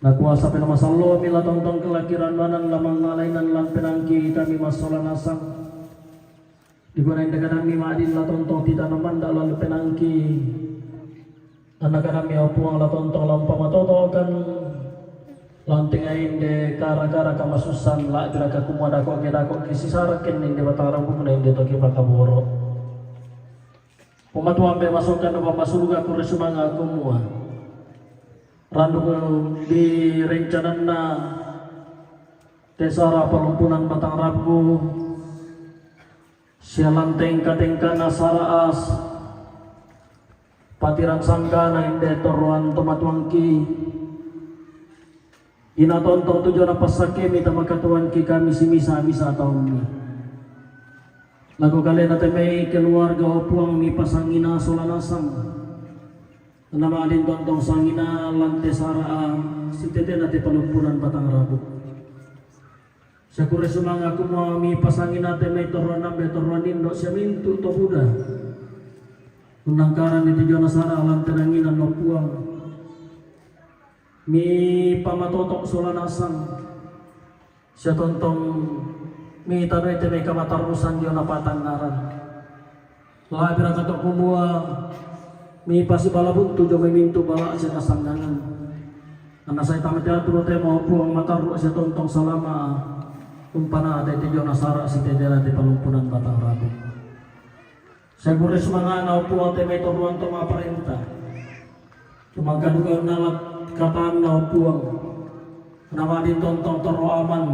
Nakuasa pena masallo mi la tontong kelaki randuanan la mangalainan lan penangki kami massola nasang. Diguna inde kanammi madin la tontong titana manda lalu penangki. Anna kanammi o Puang la tontong la umpamatotokan lantinga inde kara-kara kamasussan la diraka kumua dako ke dako ke sisaraken inde Batara bukna inde to kipakaboro. Pematuambe masokan dopa masuruga kure sumanga kumua. Randuk di rencananna tesara palumpunan batang rabu. Sia lan tengka-tengkana saraas, patirang sangkana inde torroan tomatuangki. Ina tontong tujona passakkemi tamakatuanki kami simisa-misa taummi. Lako kalena temei keluarga o Puang mi pasangina sola nasang. Namadin tontong sangina lante saraa sitetena te palumpunan batang rabu. Sakure sumanga kumua mi pasangina te mai torroan ambe torroan indo sia mintu to buda. Unnangkaran itu jona sara alam tenangina no Puang. Mi pamatoto sola nasang. Sia tontong mi tanoi te mai kamatarrusan jona patannaran. Labi raka to kumua mi pasibala buntu jo mai mintu bala sia nasanggangan. Anna sai tama te atu te mo Puang matarru sia tontong salama umpana te tijo nasara si te dena te palumpunan Batang Rabu. Sagure sumangana o Puang te mai toruan to maparenta. Tumangka duka nalak katanna o Puang. Namadin tontong torro aman.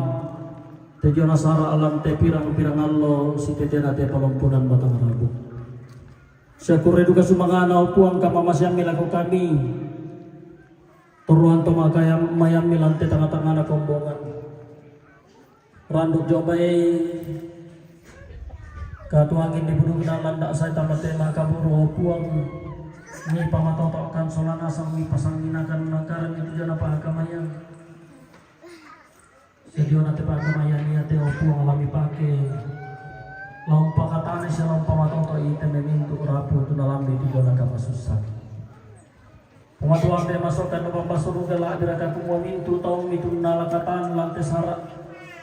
Te jo nasara alam te pirang-pirang allo si te dena te palumpunan Batang Rabu. Sagure duka sumangana o Puang kamamasiammi lako kami. Toruan to makayam mayammi lan te tanga-tangana kombongan. Randuk jobai katuangin di budukna landa sai tama te makaburu o Puang. Mi pamatotokan sola nasang mi pasanginakan nakarang itu jana pahakamayang. Sediona te pahakamayang ia te o Puang lami pake. Laung pakatane sia laung pamatoto ite memintu rapu tu nalambi tu jana kapasussa. Pungatuambe masokan no pambasuruga la diraka kumua mintu taung mitu nalakatan lante sara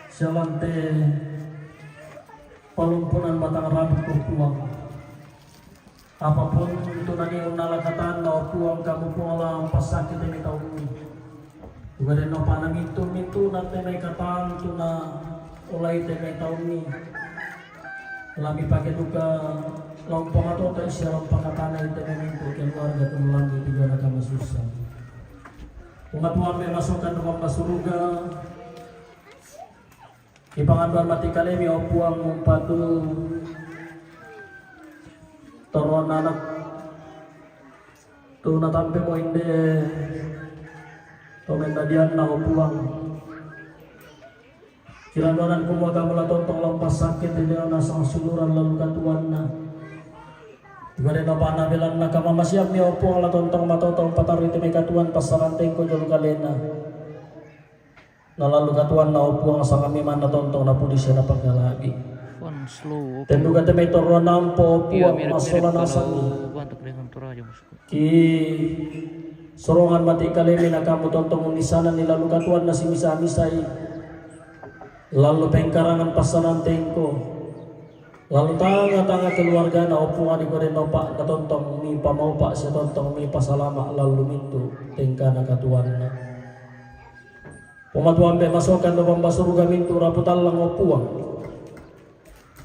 sia lante palumpunan Batang Rabu ko Puang. Apapun itu nani nalakatan no Puang kamu Puang la pasakit ini taung mi. Juga den no pana mintu mintu nante mai katan tuna olai te mai taung mi. Lami pake duka laung pamatoto sia laung pakatana ite memintu keluarga tu lambi tu jana kamasussa. Pungatuambe masokan no pambasuruga. Ipanganduan mati kalemi o Puang umpatu toruan anak tu natampe mo inde to mendadianna o Puang. Kirandonan kumua kamu la tontong lampasakit di leona sang suluran lalu katuanna. Juga den no pana belanna kamamasiammi o Puang la tontong matoto umpatarui te mai katuan passaran tengko jolu kalena. Na lalu katuanna o Puang sangami manna tontong napudi sia napakalabi. Ten duka te mai toruan nampo o Puang masola nasang. Ki sorongan mati kalemi na kamu tontong unnisana ni lalu katuanna simisa-misai. Lalu pengkarangan passanan tengko. Lalu tanga-tanga keluargana o Puang di kode nopa na tontong mi pamaupa sia tontong mi pasalama lalu mintu tengkana katuanna. Pungatuambe masokan do pambasuruga mintu rapu tallang o Puang.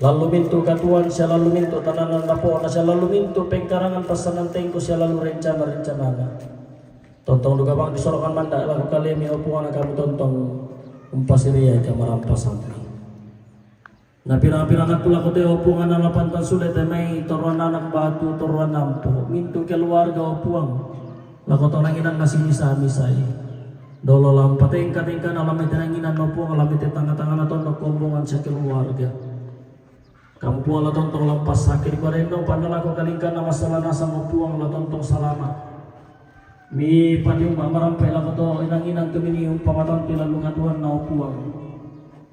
Lalu mintu katuan sia lalu mintu tananan napona sia lalu mintu pengkarangan passanan tengko sia lalu rencana-rencanana. Tontong duka bang disorongan manda lako kalemi o Puang na kamu tontong umpasiriai kamarampasanmi. Na pirang-pirang aku lako te o Puang na lapan tan sule te mai toruan anak batu toruan nampo mintu keluarga o Puang. Lako to nanginan na simisa-misai. Dolo lampa tengka-tengka na lamete nanginan no Puang lamete tanga-tangana tondo kombongan sia keluarga. Kamu Puang la tontong lampasakit di kode no pana lako kalingkana masola nasang o Puang la tontong salama. Mi paniumba marampe lako to inang-inang tu minium pamatanti lalu katuanna o Puang.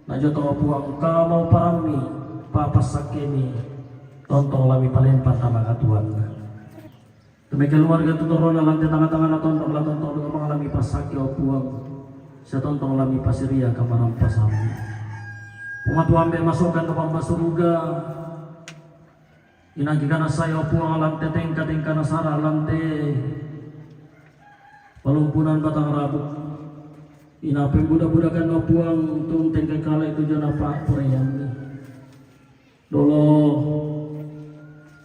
Na joto o Puang kamau parammi papassakemi tontong lami palempa tama katuanna. Tu mai keluarga tu torona lante tanga-tangana tontong la tontong duka mangalami passakki o Puang. Sia tontong lami pasiria kamarampasammi. Pungatuambe masokan do pambasuruga. Inangki kana sai o Puang lante tengka-tengkana sara lante palumpunan Batang Rabu. Ina pembuda-budakan o Puang tung tengke kale tu jona paporeanni. Dolo.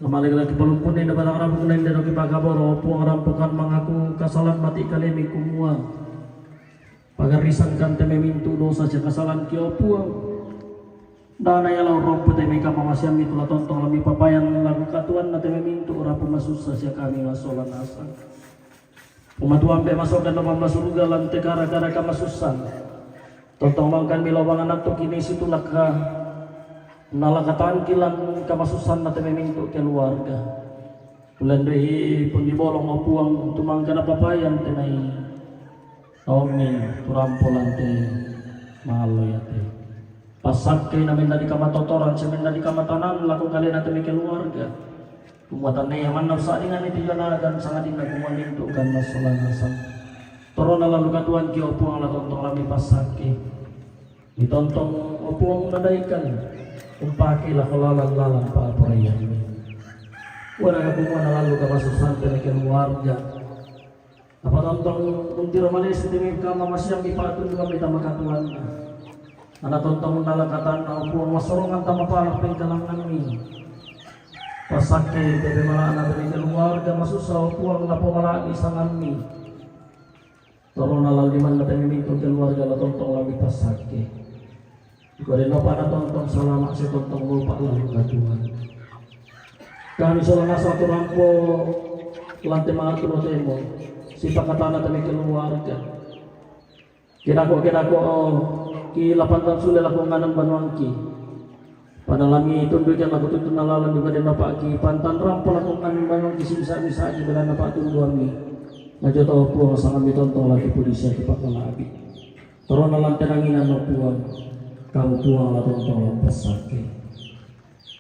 Lamale laki palumpun ina Batang Rabu kena inde doki pakaboro o Puang rampokan mangaku kasalan mati kalemi kumua. Pagarisan kan te memintu dosa sia kasalan ki o Puang. Dana ia lau rompu te mika mamasian mitu la tontong lami papayan lagu katuan na te memintu rapu masussa sia kami masolan asa. Pungatuambe masokan do pambasuruga lante kara-kara kamasussan. Tontong mangkan milo manganak to kini situlakka. Nalakatan kilan kamasussan na te memintu keluarga. Tulen rihi pun dibolong o Puang tumangka na papayan te mai. Taungi turampo lante malo yate. Passakke na menda di kamatotoran sia menda di kamatanan lako kalena te mai keluarga. Pembuatan nai amanna sa'dingan itu jona dan sangadinna kumua mintu ganna sola nasang. Torona lalu katuan ki o Puang la tontong lami passakke. Ditontong o Puang nadaikan umpaki lako lalan-lalan paporeanni. Wana kumua na lalu kamasussante mai keluarga. Apa tontong untiro malesi temi kamamasiammi patunduammi tama katuoanna. Ana tontong nalakatan, O Puang, masorongan tama pala pengkalanganmi. Passakke te pemala'na temi keluarga masussa, O Puang, napomala'ni sangammi. Torona lan limanna temi mintu keluarga la tontong lami passakke. Iko denno pana tontong salama' sitontong lupa lalu katuoan. Kami sola nasaba tu rampo lan te mangatu totemo sipakatana temi keluarga. Kinako-kinako ki lapantan sule lako nganan banuangki. Pada lami tunduikan lako tutuna lalan juga denno pa'ki pantan rampo lako nganan banuangki sibisa-bisaki belanna pa'tunduammi. Najo to Puang sangammi tontong laki pudisia ki pakalabi. Torona lan tenanginan, O Puang, Kamu Puang la tontong la passakke.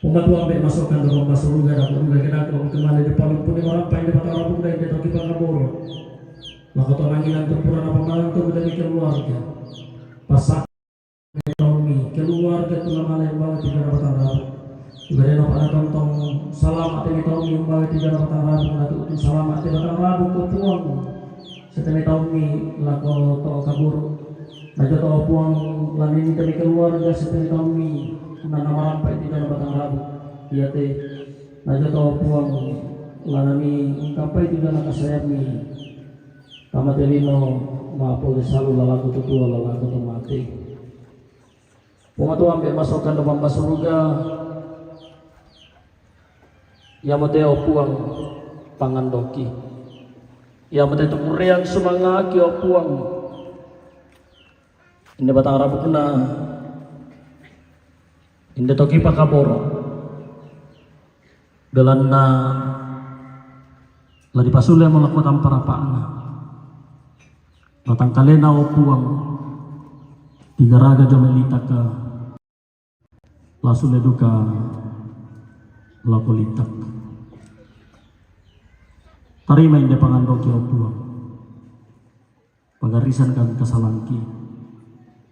Pung Matua ambe' masokan ro masuruga, dako duka ke dako kemale di palumpu di marampa inde Batara Puda inde toki pangaboro. Lako tonanginan tu pura napamalang tu demi keluarga. Passakke taummi keluarga tu namale mbawa tiga Batara. Juga denno pada tontong salama' temi taummi mbawa tiga Batara, natu salama' te Batara ko Puang. Setemi taummi lako to kaburu. Najo to Puang lanini temi keluarga setemi taummi nana marampai tiga Batara. Iate najo to Puang lanani ungkapai tiga kasayammi. Tamate lino mapole salu lalaku to tuo lalaku to mate. Pung Matua ambe' masokan ro masuruga. Iamote, O Puang, pangandoki. Iamote tu kurreang sumanga'ki, O Puang. Inde Batara Puda, inde toki pakaboro. Belanna la dipasulemo lako tampa rapa'na. Batangkalena, O Puang, digaraga jomai litaka. La sule duka lako litak. Tarima inde pangandoki, O Puang. Pagarrisan kami kasalangki.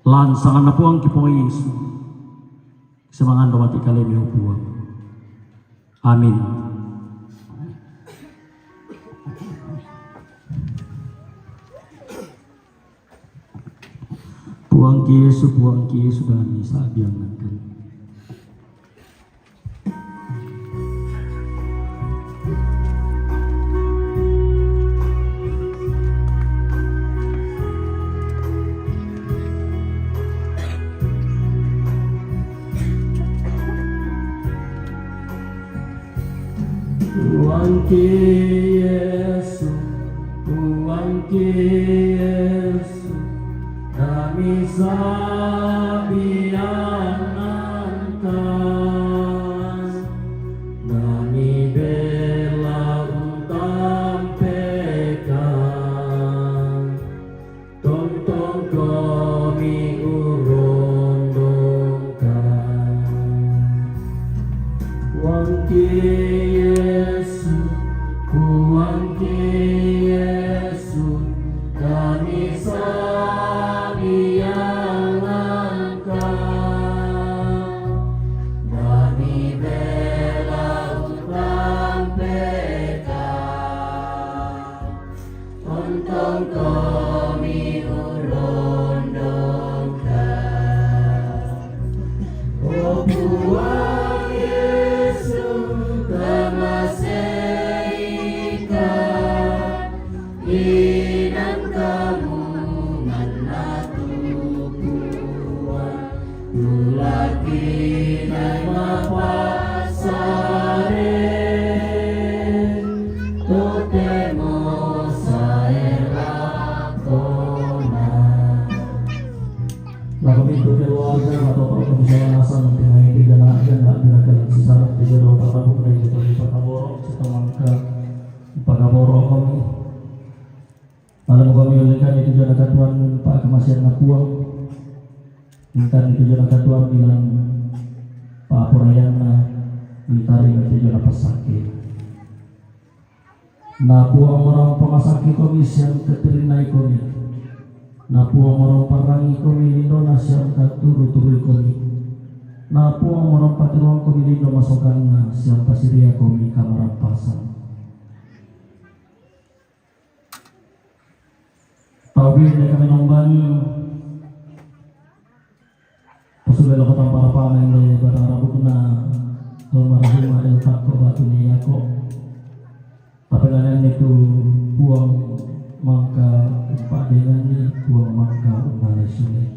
Lan sanganna Puangki Puang Yesu. Simangando mati kalemi, O Puang. Amin. Puangki Yesu, Puangki Yesu, dami sa'biangan kami. Puangki Yesu, Puangki Yesu, dami sa'biangan kami, dami bela untampekang. Tontong komi urondongkan. Puangki Yesu, Puangki Yesu, dami sa'biangan kami, dami bela untampekang. Tontong komi urondongkan. O Puang Yesu, kamaseika, inan kamu manna tu Puang. Tulaki nai mappassare, totemo sae lakona. Lako mintu keluarga, atau kalau misalnya asal nanti naik di jalan, jangan tidak jalan sesama, di jalan apa pun, dari itu di Pakaboro, kita mangka Pakaboro kami. Lalu kami olehkan itu jalan katuan Pak Kemasian Napuang. Minta itu jalan katuan bilang Pak Purayanna, minta itu jalan pasake. Na Puang marang pamasakki komi siang katirinai komi. Na Puang marang parangi komi lindona siang katuru-turui komi. Na Puang marang patiruang komi lindo masokanna siang pasiria komi kamarampasan. Pawi ne kami nombang. Pasulelo ko tampa rapana inde batang rabukna almarhumah El Tako Batu ne yako. Tapi lanan itu puang mangka umpa dengan ni puang mangka umpa sule.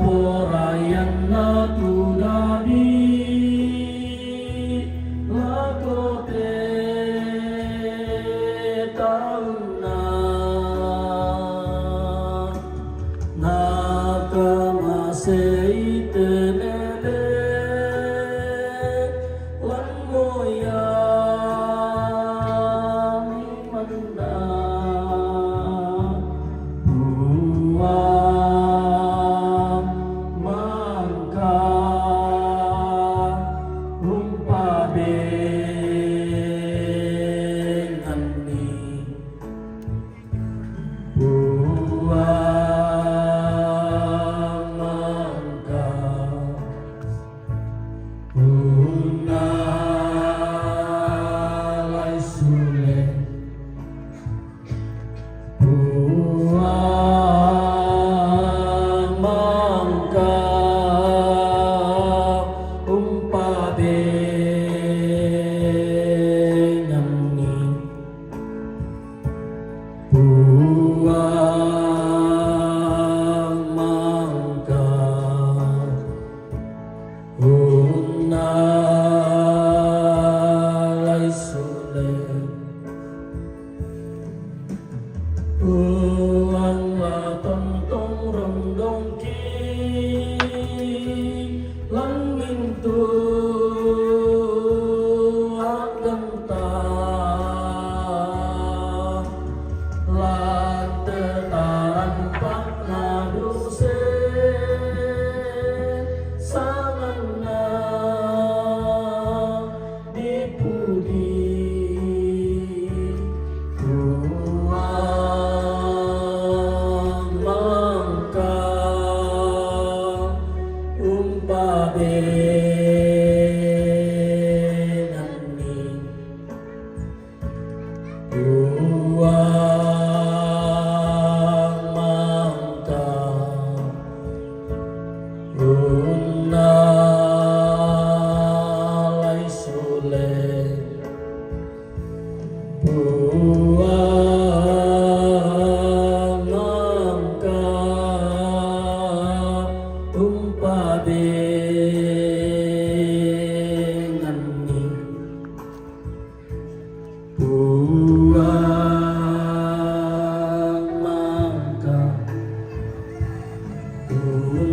Paporayanna tu dadi lako te taunna, nakamasei tenede lan moyang mangka umpadenganni puang mangka. Unnalai sule puang mangka umpadenganni puang mangka unnalai sule puang la tontong rondongki langin tu aganta. Lan tetarampak naduse sanganna dipudi puang mangka umpadenganni. Puang mangka unnalai sule puang mangka umpadenganni. Puang mangka unnalai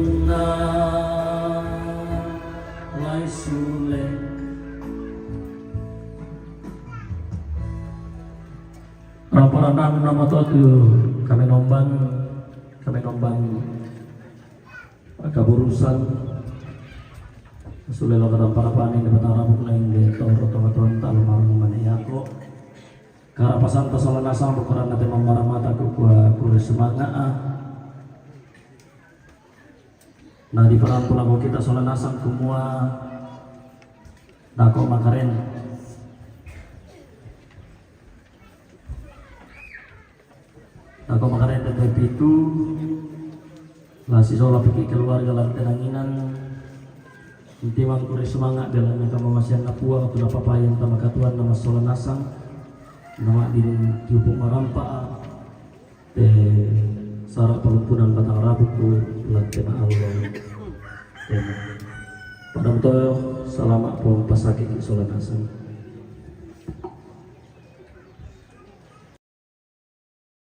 sule. Ramparanang nama totu kami nombang, kami nombang. Kaburusan sulelo kadamparapani di batang rabuk lain di toro tonga-tonga almarhum mane yako. Karapasan to sola nasang bukaran nate mamaramata ku kua kure semangat ah. Nah, di parampu lako kita sola nasang kumua nako makaren. Ako makarenta pe pitu, la sisola piki keluarga lan tenanginan, inti mangkure sumanga' belanna kamawasianna Puang tu napapayan tama katuoanna massola nasang, nama'din tiupu' marampa' te sara' palumpunan batang rapuku lan tena allo. Tena. Padang toyo salama' pong pasakiki' sola nasang.